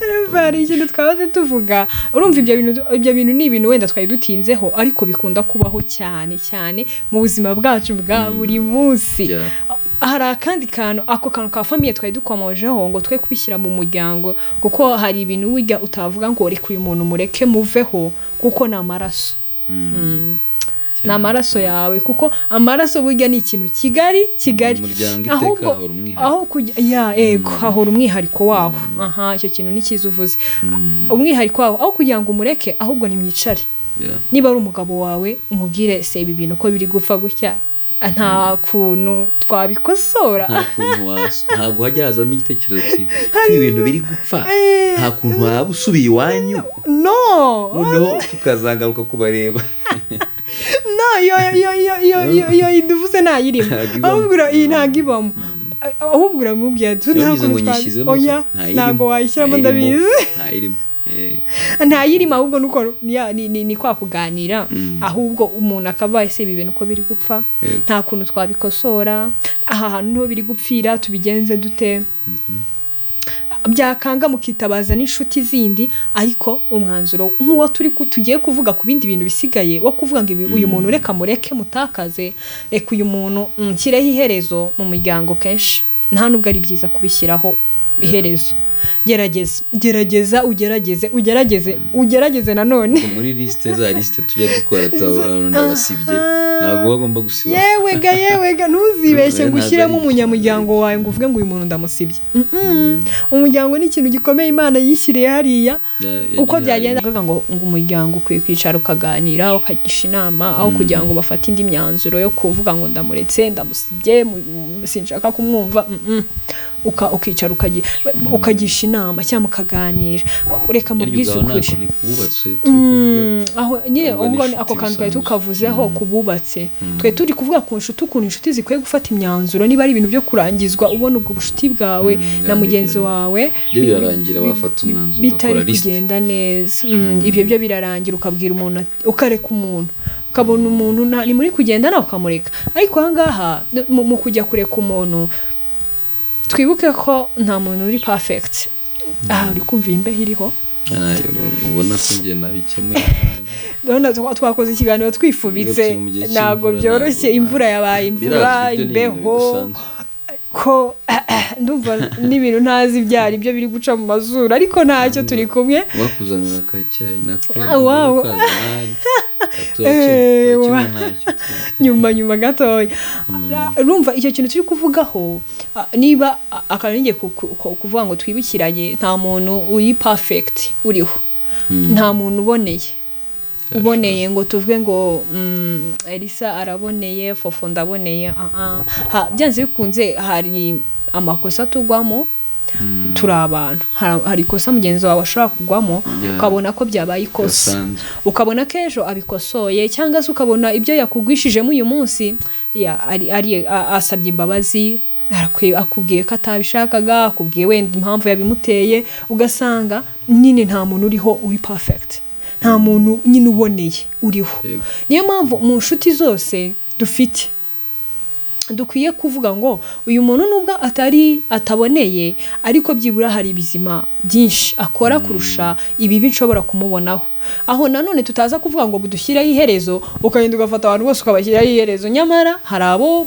Urumva hari ikintu twahoze tuvuga. Urumva ibyo bintu ni ibintu wenda twari dutinzeho, ariko bikunda kubaho cyane cyane mu buzima bwacu bwa buri munsi. Hari akandi kantu, ako kantu ka famille twari dukomojeho, ngo twe kubishyira mu muryango, kuko hari ibintu burya utavuga ngo reka uyu muntu mureke muveho, kuko ni amaraso. Ni amaraso yawe, kuko amaraso burya ni ikintu kigari kigari. Mu muryango iteka Ahubwo hahora umwihariko. Aho kujya ya ego, hahora umwihariko wawo. Aha, icyo kintu ni cyiza uvuze, umwihariko wawo. Aho kugira ngo umureke, ahubwo nimwicare. Niba ari umugabo wawe, umubwire: "Se ibi bintu ko biri gupfa gutya, nta kuntu twabikosora?" Nta kuntu ntabwo hajya hazamo igitekerezo ati ko ibintu biri gupfa, nta kuntu waba usubiye iwanyu, No. noneho tukazagaruka kubareba? No, iyo iduvuze ntayirimo. Ntabwo ibamo. Ahubwo iyi ntabwo ibamo, ahubwo uramubwira ati nta Yavuze ngo kuntu nyishyizemo. Oya. Ntayirimo. Ntabwo wayishyiramo. Ntayirimo. Ndabizi. Ntayirimo. Ntayirimo, ahubwo nuko ni kwa kuganira. Ahubwo umuntu akaba: "Ese ibi bintu uko biri gupfa, nta kuntu twabikosora? Aha hantu niho biri gupfira, tubigenze dute?" Byakanga mukitabaza n'inshuti zindi, ariko umwanzuro nk'uwo turi tugiye kuvuga ku bindi bintu bisigaye, wo kuvuga ngo uyu muntu reka mureke mutakaze, reka uyu muntu nshyireho iherezo mu muryango, kenshi nta nubwo ari byiza kubishyiraho iherezo. Gerageza, gerageza, ugerageze, ugerageze, ugerageze nanone. Muri lisite, za lisite tujya dukora, ndabasibye. Ntabwo bagomba gusiba. Yewe ga, yewe ga, ntuzibeshye ngo Ntabwo ushyiremo ari umunyamuryango wawe ngo uvuge ngo uyu muntu ndamusibye. Umuryango ni ikintu gikomeye Imana yishyiriye hariya. Uko yagihaye. byagenda, kuvuga ngo umuryango ukwiye kwicara ukaganira, ukagisha inama, aho kugira ngo bafate indi myanzuro yo kuvuga ngo ndamuretse, ndamusibye, sinshaka kumwumva. Ukicara ukagisha inama cyangwa mukaganira. Reka Yaryo mubwize ubwawe ukuri. ntabwo ni kububatse turi kuvuga. Aho nyine Ntabwo ari ubwo inshuti ako kantu twari bisanzwe. tukavuzeho ku bubatse. Twe turi kuvuga ku nshuti, ukuntu inshuti zikwiye gufata imyanzuro niba ari ibintu byo kurangizwa, ubona ubwo bucuti bwawe na mugenzi wawe Byo birarangira, wafata umwanzuro bitari ugakora liste. kugenda neza. Ibyo byo birarangira, ukabwira umuntu ukareka umuntu, ukabona umuntu ni muri kugendana ukamureka. Ariko aha ngaha mu kujya kureka umuntu, twibuke ko nta muntu uri perfect. Aha uri kumva iyi imbeho iriho. Ah, ubona ko njye nabikemuye. Urabona twakoze ikiganiro twifubitse. Turi mu gihe Ntabwo cy'imvura, byoroshye. Imvura yabaye imvura, Birazwi, ibyo ni ibintu imbeho, bidasanzwe. ko ndumva n'ibintu ntazi ibyo ari byo biri guca mu mazuru, ariko ntacyo, turi kumwe. Wakuzanira akacyayi natwe. Ah, wow. Nyuma nyuma gatoya. Urumva icyo kintu turi kuvugaho, niba akantu ngiye kuvuga ngo twibukiranye, nta muntu uri perfect uriho, nta muntu uboneye ngo tuvuge ngo Elisa araboneye, Fofo ndaboneye. Ah, ah. Byanze bikunze hari amakosa tugwamo, turi abantu. Hari ikosa mugenzi wawe ashobora kugwamo, ukabona ko byabaye ikosa, Gasanzwe. ukabona ko ejo abikosoye, cyangwa se ukabona ibyo yakugwishijemo uyu munsi asabye imbabazi, akubwiye ko atabishakaga, akubwiye wenda impamvu yabimuteye. Ugasanga nyine nta muntu uriho uri perfect, nta muntu nyine uboneye uriho. Niyo mpamvu mu nshuti zose dufite dukwiye kuvuga ngo uyu muntu nubwo atari ataboneye, ariko byibura hari ibizima byinshi akora kurusha ibibi nshobora kumubonaho. Aho nanone tutaza kuvuga ngo budushyireho iherezo, ukagenda ugafata abantu bose ukabashyiraho iherezo. Nyamara hari abo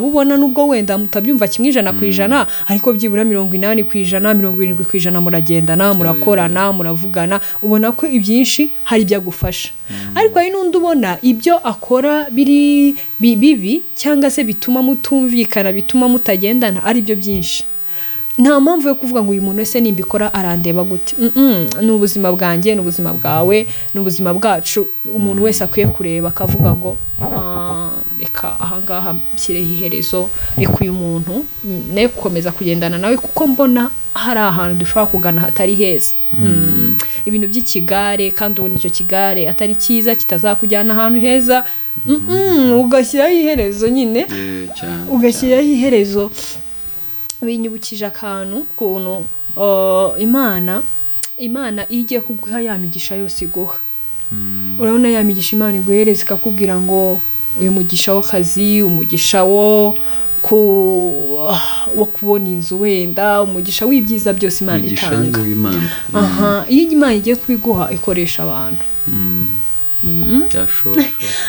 ubona nubwo wenda mutabyumva kimwe 100%, ariko byibura 80%, 70% muragendana, murakorana, muravugana, ubona ko ibyinshi hari ibyo agufasha. Ariko hari n'undi ubona ibyo akora biri bibi, cyangwa se bituma mutumvikana, bituma mutagendana, ari byo byinshi. Nta mpamvu yo kuvuga ngo uyu muntu wese nimbikora arandeba gute. Ni ubuzima bwanjye, ni ubuzima bwawe, ni ubuzima bwacu. Umuntu wese akwiye kureba akavuga ngo "Ah, reka ahangaha nshyireho iherezo, reka uyu muntu ne gukomeza kugendana nawe, kuko mbona hari ahantu dushobora kugana hatari heza." Ibintu by'ikigare, kandi ubona icyo kigare atari cyiza, kitazakujyana ahantu heza, ugashyiraho iherezo nyine. Cyane. Ugashyiraho iherezo. Binyibukije akantu ukuntu Imana iyo igiye kuguha ya migisha yose iguha, urabona ya migisha Imana iguhereza, ikakubwira ngo uyu mugisha w'akazi, umugisha wo kubona inzu, wenda umugisha w'ibyiza byose Imana Umugisha itanga. nyine w'Imana. Aha, iyo Imana igiye kubiguha ikoresha abantu. Byashoboka.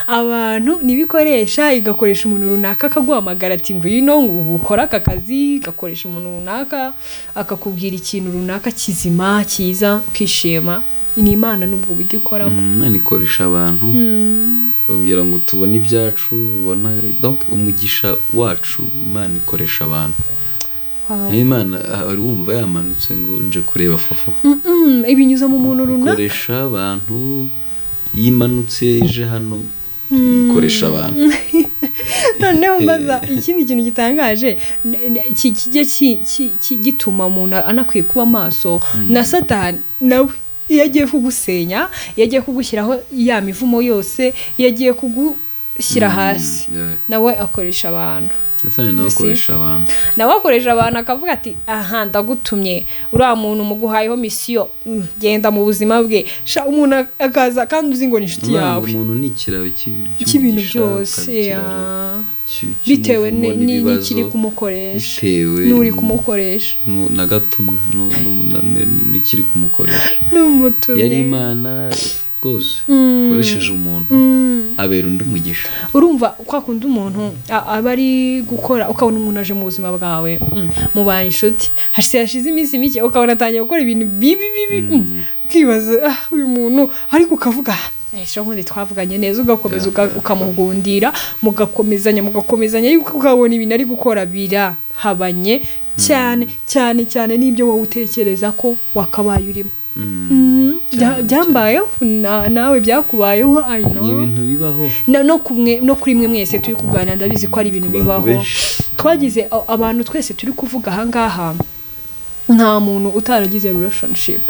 Abantu nibikoresha, igakoresha umuntu runaka akaguhamagara ati ngwino ngo ukore aka kazi, igakoresha umuntu runaka akakubwira ikintu runaka kizima cyiza, ukishima. Ni Imana n'ubwo buryo ikoramo. Imana ikoresha abantu kugira ngo tubone ibyacu, ubona donc umugisha wacu Imana ikoresha abantu. Imana wari wumva yamanutse ngo nje kureba Fofo? Ibinyuza mu muntu runaka. Ikoresha abantu. Iyo imanutse ije hano ikoresha abantu. Noneho mbaza ikindi kintu gitangaje kijya gituma umuntu anakwiye kuba maso. Na Satani nawe iyo agiye kugusenya, iyo agiye kugushyiraho ya mivumo yose, iyo agiye kugushyira hasi, nawe akoresha abantu. Satani nawe You see? akoresha abantu. Nawe akoresha abantu, akavuga ati aha ndagutumye uriya muntu, muguhayeho mission, genda mu buzima bwe. Sha, umuntu akaza kandi uzi ngo ni inshuti Uvuga ngo yawe. Umuntu ni ikiraro cy'ibintu cy'umugisha, byose, akaba ikiraro bitewe cy'umuvumo n'ibibazo, n'ikiri kumukoresha, bitewe n'uri kumukoresha. Na gatumwa n'ikiri kumukoresha. N'umutumye. Yari Imana rwose ikoresheje umuntu, abera undi umugisha. Urumva kwa kundi umuntu aba ari gukora, ukabona umuntu aje mu buzima bwawe, mubaye inshuti, hashize iminsi mike ukabona atangiye gukora ibintu bibi bibi, ukibaza ah, uyu muntu, ariko ukavuga ah, Ejo bundi twavuganye neza, ugakomeza ukamugundira, mugakomezanya, mugakomezanya, yuko ukabona ibintu ari gukora birahabanye cyane cyane cyane n'ibyo wowe utekereza ko wakabaye urimo. Byambayeho, nawe byakubayeho, I know. Ni ibintu bibaho. No kuri mwe mwese turi kuganira, ndabizi ko ari ibintu Ku bantu bibaho. benshi. Twagize abantu twese turi kuvuga ahangaha, nta muntu utaragize relationship,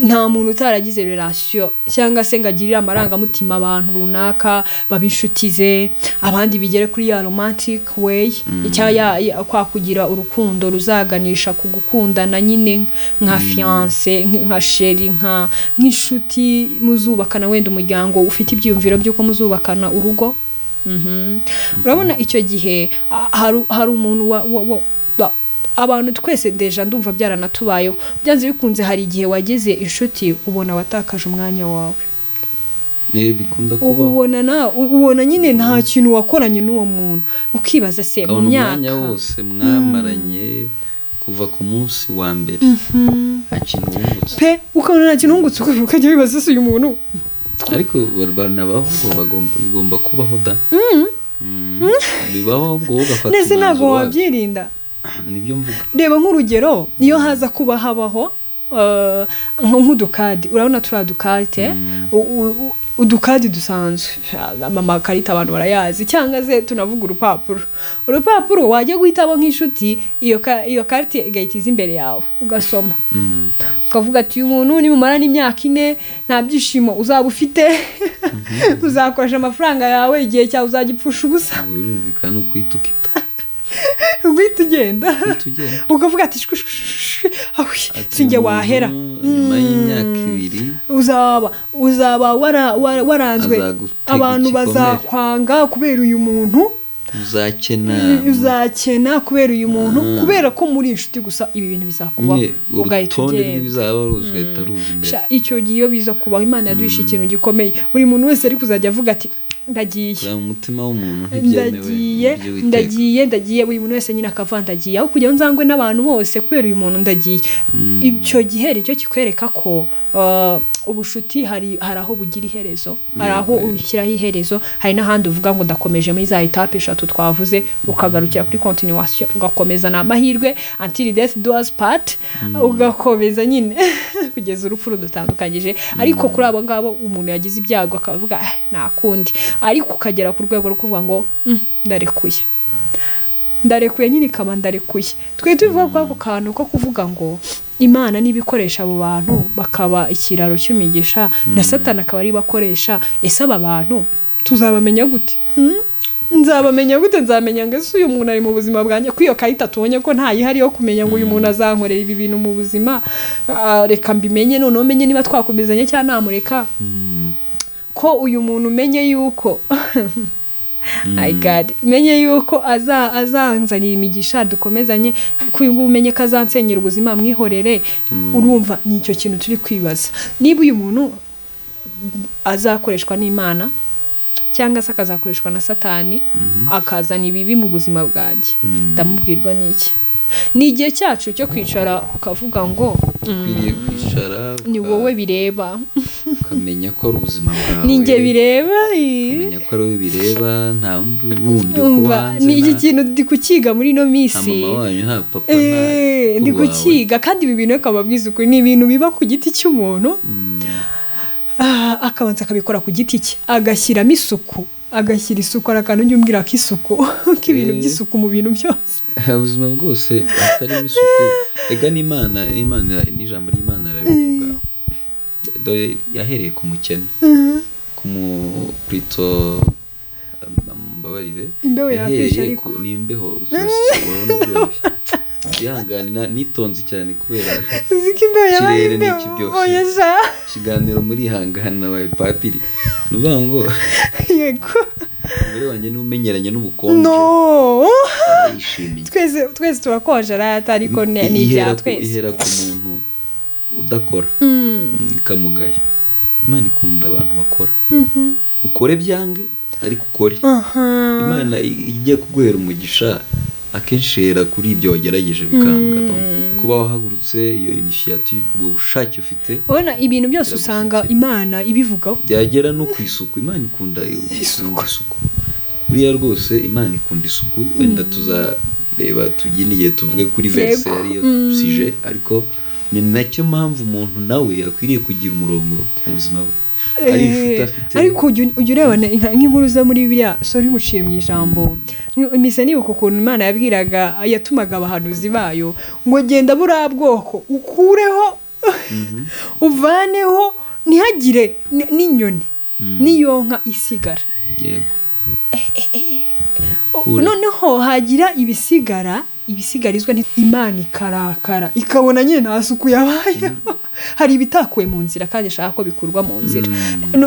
nta muntu utaragize relation, cyangwa se ngo agirire amarangamutima abantu runaka, babe inshuti ze, abandi bigere kuri ya romantic way, cyangwa kwa kugira urukundo ruzaganisha ku gukundana nyine nka fiance, nka chéri, nk'inshuti muzubakana wenda umuryango, ufite ibyiyumviro by'uko muzubakana urugo. Urabona icyo gihe hari umuntu abantu twese déjà ndumva byaranatubayeho. Byanze bikunze hari igihe wagize inshuti ubona watakaje umwanya wawe. Bikunda kubaho. Ubona nyine nta kintu wakoranye n'uwo muntu, ukibaza se mu Ukabona myaka umwanya wose mwamaranye kuva ku munsi wa mbere nta kintu wungutse. Pe, ukabona nta kintu wungutse, ukajya wibaza se uyu muntu. Ariko banabaho, bigomba kubaho da. Bibaho, ahubwo wowe ugafata Ndetse ntabwo umwanzuro wabyo. wabyirinda. Nibyo mvuga. Reba nk'urugero, iyo haza kuba habaho nk'udukadi, urabona turiya dukate, udukadi dusanzwe, amakarita abantu barayazi, cyangwa se tunavuga urupapuro, urupapuro wajya guhitamo nk'inshuti, iyo karite igahita iza imbere yawe, ugasoma, ukavuga ati: "Uyu muntu nimumara n'imyaka 4 nta byishimo uzaba ufite, uzakoresha amafaranga yawe, igihe cyawe uzagipfusha ubusa." Ubwo birumvikana, ukuhita ukita. Guhita ugenda. Uhita ugenda. Ukavuga ati: "Shwi, shwi, shwi, awi, Ati sinjye umuntu wahera." Nyuma y'imyaka 2 Uzaba waranzwe, Azagutega abantu igikomere. bazakwanga kubera uyu muntu. Uzakena. Uzakena kubera uyu muntu, kubera ko muri inshuti gusa, ibi bintu bizakubaho. Nyine Ugahita urutonde ugenda. rw'ibizaba ruzi, ugahita ruza imbere. Sha, icyo gihe iyo biza kubaho, Imana yaduhishe ikintu gikomeye. Buri muntu wese ari kuzajya avuga ati: "Ndagiye." Kureba mu mutima w'umuntu ntibyemewe. Ndagiye. Iby'Uwiteka. Ndagiye, ndagiye. Buri muntu wese nyine akava: "Ndagiye, aho kugira ngo nzangwe n'abantu bose kubera uyu muntu, ndagiye." Icyo gihe nicyo kikwereka ko ubushuti hari aho bugira iherezo, hari aho ushyiraho iherezo, hari n'ahandi uvuga ngo ndakomeje muri za étapes eshatu twavuze, ukagarukira kuri continuation, ugakomeza, ni amahirwe, until death do us part, ugakomeza nyine kugeza urupfu rudutandukanyije. Ariko kuri abo ngabo umuntu yagize ibyago akavuga: "Eh, nta kundi," ariko ukagera ku rwego rwo kuvuga ngo: Ndarekuye, ndarekuye," nyine ikaba ndarekuye. Twe tuvuga ko ako kantu ko kuvuga ngo Imana niba ikoresha abo bantu bakaba ikiraro cy'imigisha, na Satani akaba ari bakoresha, ese aba bantu tuzabamenya gute? Nzabamenya gute? Nzamenya ngo ese uyu muntu ari mu buzima bwanjye, ko iyo karita tubonye ko ntayihari yo kumenya ngo uyu muntu azankorera ibi bintu mu buzima? Ah, reka mbimenye noneho, menye niba twakomezanya cyangwa namureka, ko uyu muntu umenye yuko, my God, menye yuko azanzanira imigisha dukomezanye, ko uyu nguyu umenye ko azansenyera ubuzima, mwihorere. Urumva ni icyo kintu turi kwibaza, niba uyu muntu azakoreshwa n'Imana cyangwa se akazakoreshwa na Satani akazana ibibi mu buzima bwanjye. Ndamubwirwa n'iki? Ni igihe cyacu cyo kwicara ukavuga ngo Ukwiriye kwicara ni wowe bireba. ukamenya ko ari ubuzima bwawe. Ni njye bireba. Ukamenya ko ari wowe bireba, nta wundi wundi wo Umva, hanze. Ni iki kintu ndi kukiga muri ino Nta minsi. mama wanyu, nta papa, nta Ndi mukuru wawe. kukiga, kandi ibi bintu reka mbabwize ukuri, ni ibintu biba ku giti cy'umuntu. Ah, akabanza akabikora ku giti cye, agashyiramo isuku, agashyira isuku. Hari akantu ujya umbwira k'isuku, k'ibintu by'isuku mu bintu byose. Ubuzima bwose hatarimo isuku, ega n'Imana n'ijambo ry'Imana rirabivuga. Dore yahereye ku mukene, ku murito, mbabarire. Imbeho yakwishe. Yahereye Ariko. Ni imbeho, urabona byoroshye, ihangane, nitonze cyane kubera Uzi ko imbeho yabaye ikirere imbeho? n'iki byose. Oya sha. Ikiganiro muri ihangane, nabaye padiri, ni ukuvuga ngo umugore wanjye niwe umenyeranye n'ubukonje, No. arayishimiye. Twese, twese turakonje rata, ariko ni ibya twese. Ihera ku muntu udakora, ikamugaya. Imana ikunda abantu bakora. Ukore byange, ariko ukore. Imana igiye kuguhera umugisha. Akenshi hera kuri ibyo wagerageje bikanga. Donc, kuba wahagurutse, iyo initiative, ubwo bushake ufite. Ubona ibintu byose usanga Imana ibivugaho. Byagera no ku isuku, Imana ikunda isuku. Buriya rwose Imana ikunda isuku. Wenda tuzareba tugire igihe tuvuge kuri verse ariyo sujet, ariko ni nacyo mpamvu umuntu nawe akwiriye kugira umurongo mu buzima bwe, ari inshuti afite. Ariko ujya ureba nk'inkuru zo muri Bibiliya, sorry nguciye mu ijambo, mpise nibuka ukuntu Imana yabwiraga, yatumaga abahanuzi bayo ngo: "Genda buriya bwoko ukureho, uvaneho, ntihagire n'inyoni n'iyonka isigara." Kure. Noneho hagira ibisigara, ibisigarizwa, Imana ikarakara, ikabona nyine nta suku yabayeho, hari ibitakuwe mu nzira kandi ishaka ko bikurwa mu nzira.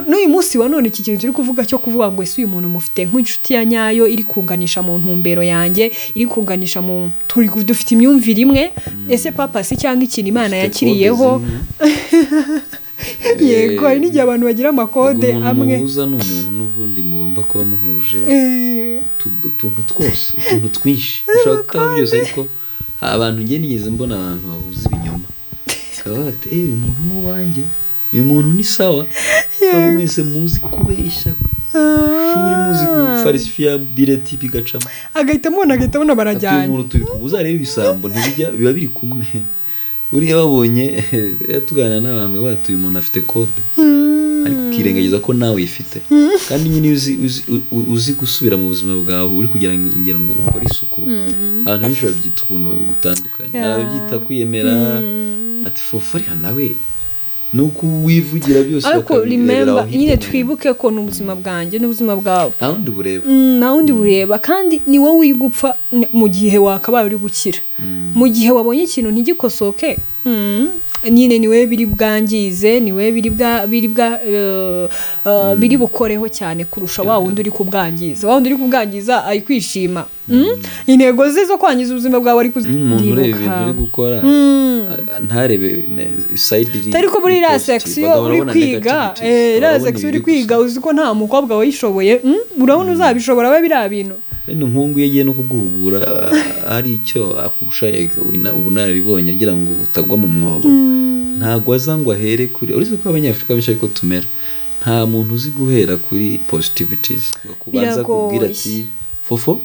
N'uyu munsi wa none, iki kintu turi kuvuga cyo kuvuga ngo: ese uyu muntu mufite nk'inshuti ya nyayo iri kunganisha mu ntumbero yanjye, iri kunganisha mu turi dufite imyumvire imwe? Ese purpose cyangwa ikintu Imana Dufite yakiriyeho? code zimwe. Yego, hari n'igihe abantu bagira amakode Umuntu amwe. muhuza ni umuntu n'ubundi mugomba kuba muhuje utuntu twose, utuntu twinshi. Ushobora kutaba byose, ariko abantu, njye nigeze mbona abantu bahuza ibinyoma, bakaba bati: "Eh, uyu muntu ni uwanjye, uyu muntu ni sawa." Baba mwese muzi kubeshya, shuri muzi gufarisifiya bireti bigacamo. Agahita amubona, agahita abona Ati: "Uyu barajyanye." muntu turi kumwe." Uzarebe ibisambo ntibijya biba biri kumwe. Buriya babonye, tuganira n'abantu bati: "Uyu muntu afite code," ariko ukirengagiza ko nawe uyifite. Kandi nyine iyo uzi gusubira mu buzima bwawe, uri kugira ngo ukore isuku, abantu benshi babyita ukuntu gutandukanye. Hari ababyita kwiyemera, ati: "Foforiya nawe ni uko wivugira byose," Ariko bakabirebera remember aho hirya nyine no hino. Twibuke ko ni ubuzima bwanjye n'ubuzima bwawe. Nta wundi bureba. Nta wundi bureba, kandi ni wowe uri gupfa mu gihe wakabaye uri gukira. Mu gihe wabonye ikintu ntigikosoke, nyine ni wowe biri bwangize, ni wowe biri bukoreho cyane kurusha wa wundi uri kubwangiza. Wa wundi uri kubwangiza ari kwishima. Intego ze zo kwangiza ubuzima bwawe ari Umuntu ureba kuzibuka. ibintu uri gukora, ntarebe side iri Ariko muri iriya positive, section bagahora uri babona kwiga, negativities, iriya barabona section uri ibibi kwiga, gusa. uzi ko nta mukobwa wayishoboye, urabona uzabishobora we biriya bintu? Bene umuhungu iyo agiye no kuguhugura, hari icyo akurusha ubunararibonye, agira ngo utagwa mu mwobo, ntabwo aza ngo ahere kuri, uretse ko Abanyafurika benshi ariko tumera, nta muntu uzi guhera kuri positivities ngo kubanza kubwira ati: "Fofo,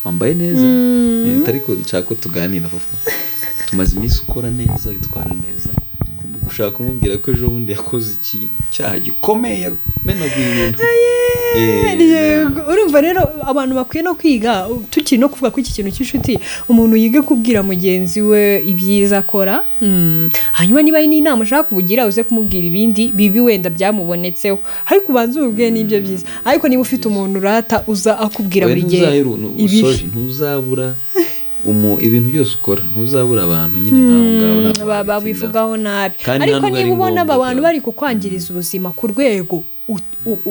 wambaye neza." Ariko nshaka ko tuganira. "Fofo, tumaze iminsi ukora neza, witwara neza." Ushaka kumubwira ko ejo bundi yakoze iki cyaha gikomeye, yamenaguye ibintu. Yego, urumva rero abantu bakwiye no kwiga, tukiri no kuvuga kuri iki kintu cy'inshuti, umuntu yige kubwira mugenzi we ibyiza akora. Hanyuma niba ari n'inama ushaka kumugira, uze kumubwira ibindi bibi wenda byamubonetseho, ariko ubanze umubwire n'ibyo byiza. Ariko niba ufite umuntu urata uza akubwira Oya, buri gihe ibibi. Sorry, ntuzabura ibintu byose ukora, ntuzabura abantu nyine nk'abo ngabo, ntabwo wabitindaho. Babivugaho nabi. Kandi Ariko nta nubwo niba ari ubona aba ngombwa bantu cyane. bari kukwangiriza ubuzima ku rwego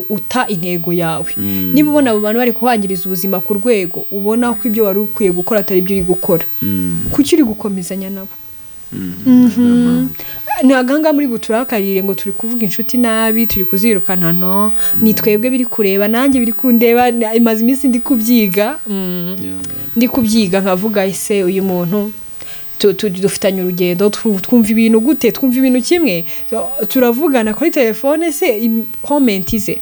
uta intego yawe, niba ubona abo bantu bari kukwangiriza ubuzima ku rwego ubona ko ibyo wari ukwiye gukora atari byo uri gukora, kuki uri gukomezanya nabo? Nta mpamvu. Ntabwo ahangaha muri buturakarire ngo turi kuvuga inshuti nabi, turi kuzirukana. No ni twebwe biri kureba, nanjye biri kundeba, imaze iminsi ndi kubyiga. Ndi kubyiga nkavuga: ese uyu muntu dufitanye urugendo, twumva ibintu gute? Twumva ibintu kimwe? Turavugana kuri telefone se, comment ze,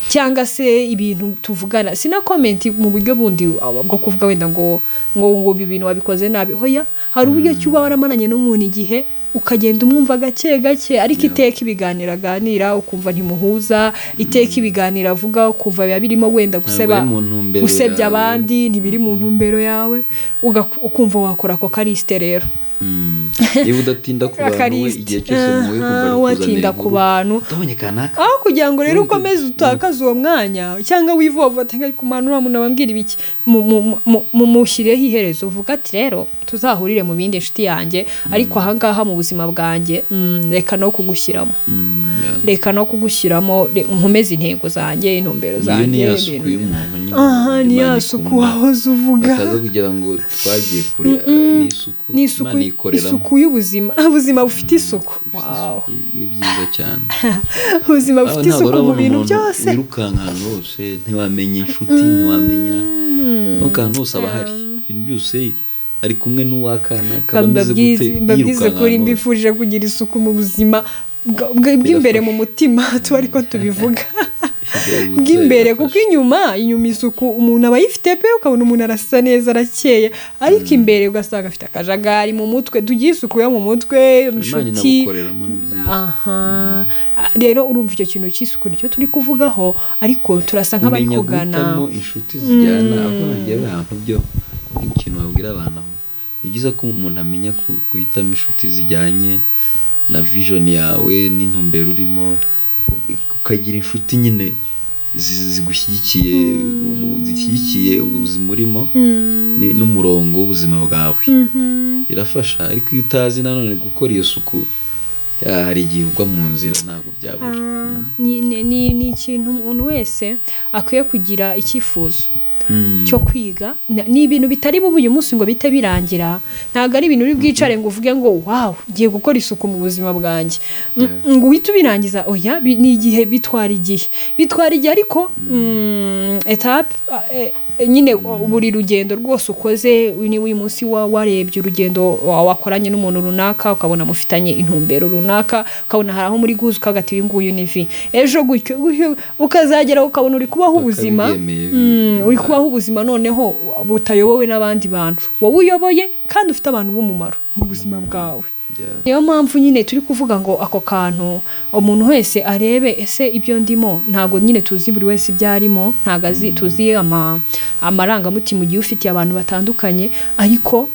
Cyangwa se ibintu tuvugana, sina comment mu buryo bundi bwo kuvuga wenda ngo ibi bintu wabikoze nabi. Hoya, hari uburyo ki uba waramaranye n'umuntu igihe, ukagenda umwumva gake gake, ariko iteka ibiganiro aganira ukumva ntimuhuza, iteka ibiganiro avuga ukumva biba birimo wenda guseba, ari mu ntumbero gusebya yawe. abandi, ntibiri mu ntumbero yawe, ukumva wakora ako karisite rero. Niba udatinda ku bantu we, Akarisite. igihe cyose muhuye ukumva ari kukuzanira Watinda ku inkuru. bantu. Utabonye kanaka. Aho kugira ngo rero ukomeze utakaze uwo mwanya cyangwa wivovota ngo ariko umuntu, uriya muntu abambwira ibiki, mumushyireho iherezo, uvuga ati: "Rero tuzahurire mu bindi, inshuti yanjye, ariko ahangaha mu buzima bwanjye, reka no kugushyiramo, reka no kugushyiramo, nkomeze intego zanjye, intumbero Iyo zanjye." ni ya suku y'umuntu nyine. Aha ni ya Imana suku ikunda. wahoze uvuga. Bataza kugira ngo twagiye kure, ni isuku. Ni isuku. Imana ikoreramo. Isuku y'ubuzima, ubuzima bufite isuku. Wow. Isuku ni byiza cyane. Ubuzima Aho bufite ntabwo isuku mu urabona bintu umuntu byose. wirukanka ahantu hose, ntiwamenya inshuti, ntiwamenya, nuko ahantu hose aba ahari. Ibintu byose ari kumwe n'uwakana akaba ameze gute, Mbabwize yirukanka kuri ahantu hose. Mbifurije kugira isuku mu buzima bw'imbere mu mutima, tuba ariko tubivuga bw'imbere, kuko inyuma isuku umuntu aba ayifite pe, ukabona umuntu arasa neza, arakeye, ariko imbere ugasanga afite akajagari mu mutwe. Tugire isuku yo mu mutwe, Imana inshuti. inagukoreramo, ni byiza. Aha rero urumva icyo kintu cy'isuku nicyo turi kuvugaho, ariko turasa nk'abari Kumenya kugana guhitamo inshuti zijyana aho bagiye ahantu byo ni ikintu wabwira abantu aho. Ni byiza ko umuntu amenya guhitamo inshuti zijyanye na vision yawe n'intumbero urimo, ukagira inshuti nyine zigushyigikiye, zishyigikiye ubuzima urimo n'umurongo w'ubuzima bwawe, birafasha. Ariko iyo utazi nanone gukora iyo suku, hari igihe ugwa mu nzira, ntabwo byabura. Ni ikintu umuntu wese akwiye kugira icyifuzo cyo kwiga. Ni ibintu bitari bube uyu munsi ngo bite birangira. Ntabwo ari ibintu uri bwicare ngo uvuge ngo "Wow, ngiye gukora isuku mu buzima bwanjye," ngo uhite ubirangiza. Oya, ni igihe, bitwara igihe, bitwara igihe, ariko étape nyine buri rugendo rwose ukoze, niba uyu munsi warebye urugendo wakoranye n'umuntu runaka, ukabona mufitanye intumbero runaka, ukabona hari aho muri guhuza, ukavuga ati "Uyu nguyu ni vi," ejo gutyo gutyo, ukazagera ukabona uri kubaho ubuzima Bakabyemeye. Uri kubaho ubuzima noneho butayobowe n'abandi bantu, wowe uyoboye kandi ufite abantu b'umumaro mu buzima bwawe. Niyo mpamvu nyine turi kuvuga ngo ako kantu umuntu wese arebe: ese ibyo ndimo? Ntabwo nyine tuzi buri wese ibyo arimo, ntabwo azi tuzi amarangamutima ugiye ufitiye abantu batandukanye, ariko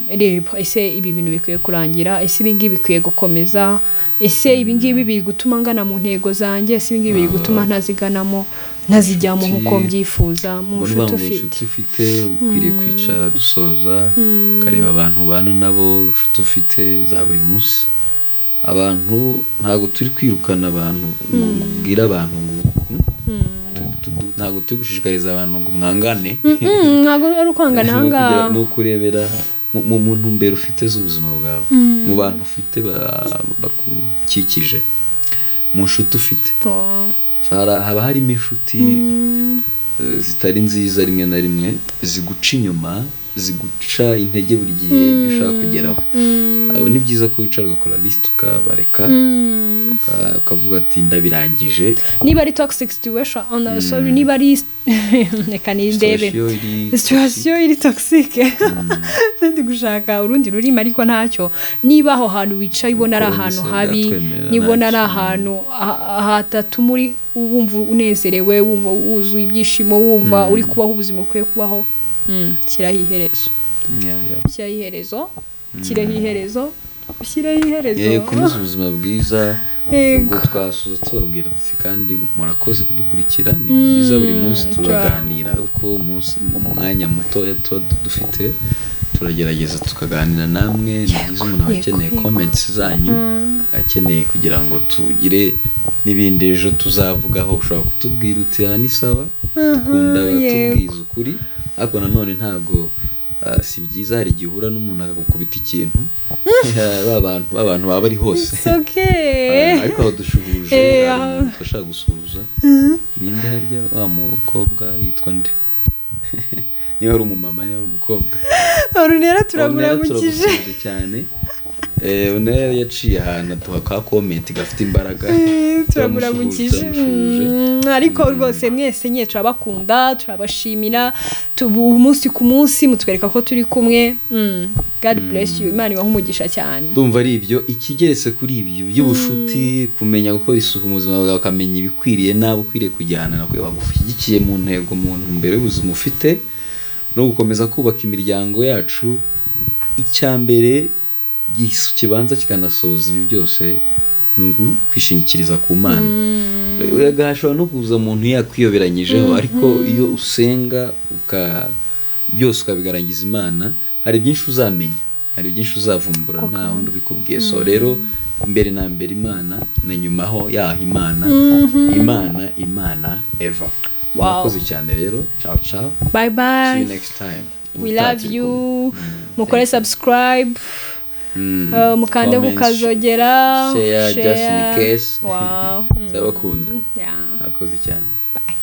reba: ese ibi bintu bikwiye kurangira? Ese ibi ngibi bikwiye gukomeza? Ese ibi ngibi biri gutuma ngana mu ntego zanjye? Ese ibi ngibi biri gutuma ntaziganamo, ntazijyamo nk'uko mbyifuza mu Ubwo nshuti nuvuga ngo ufite? Inshuti ufite, ukwiriye kwicara dusoza, ukareba abantu ubana nabo, inshuti ufite za buri munsi. Abantu, ntabwo turi kwirukana abantu ngo ubwire abantu ngo ntabwo turi gushishikariza abantu ngo mwangane. Ntabwo ari ukwangana aha ngaha. Ni ukurebera mu ntumbero ufite z'ubuzima bwawe, mu bantu ufite bakukikije, mu nshuti ufite. Oh. So, haba harimo inshuti zitari nziza, rimwe na rimwe ziguca inyuma, ziguca intege buri gihe ibyo ushaka kugeraho. Abo ni byiza ko wicara ugakora lisite, ukabareka, ukavuga ati "Ndabirangije." Niba ari toxic situation, oh, no, sorry, niba ari, reka nindebe. Situation iri Situation iri toxic, ndi gushaka urundi rurimi ariko ntacyo. Niba aho hantu wicaye ubona ari Ubundi ahantu se habi, bwatwemerera, nibona ari ntacyo. ahantu hatatuma uri wumva unezerewe, wumva wuzuye ibyishimo, wumva uri kubaho ubuzima ukwiye kubaho, shyiraho iherezo. Shyiraho iherezo, shyireho iherezo, ushyireho iherezo. Komeza ubuzima bwiza. Yego. Ubwo twasoza tubabwira tuti kandi murakoze kudukurikira, ni byiza, buri munsi turaganira, uko umunsi mu mwanya mutoya tuba dufite turagerageza tukaganira namwe. Ni byiza, umuntu aba akeneye comments zanyu, akeneye kugira ngo tugire n'ibindi ejo tuzavugaho. Ushobora kutubwira uti "Aha ni sawa." Dukunda tubwiza ukuri, ariko nanone ntabwo si byiza, hari igihe uhura n'umuntu akagukubita ikintu, ba bantu baba bari hose. It's okay. Ariko aho dushuhuje hari umuntu turashaka gusuhuza. Ninde harya? Wa mukobwa yitwa nde? Niba ari umumama, niba ari umukobwa. Orunera, Ornella, turamuramukije. Turagusuhuje cyane. Ornella yaciye ahantu aduha ka comment gafite imbaraga. Turamuramukije. Turamusuhuje. Ariko rwose mwese nyine turabakunda, turabashimira, umunsi ku munsi mutwereka ko turi kumwe. God bless you, Imana ibahe umugisha cyane. Ndumva ari ibyo. Ikigeretse kuri ibyo by'ubushuti, kumenya gukora isuku mu buzima bwawe, ukamenya ibikwiriye n'abo ukwiriye kujyana na bagushyigikiye mu ntego, mu ntumbero y'ubuzima ufite, no gukomeza kubaka imiryango yacu. Icya mbere kibanza kikanasoza ibi byose ni ukwishingikiriza ku Mana. Hashobora no kuza umuntu yakwiyoberanyijeho, ariko iyo usenga byose ukabigarangiza Imana, hari byinshi uzamenya, hari byinshi uzavumbura nta wundi ubikubwiye. So rero, mbere na mbere Imana, na nyuma ho yaho Imana, Imana, Imana eva. Murakoze cyane rero. Ciao ciao. Bye See bye. you next time. We Ubutaha love turi you. kumwe. Mukore subscribe, mukande Comments, kukazogera. share, just in case. Wow. Ndabakunda. Yeah. Murakoze cyane. Bye.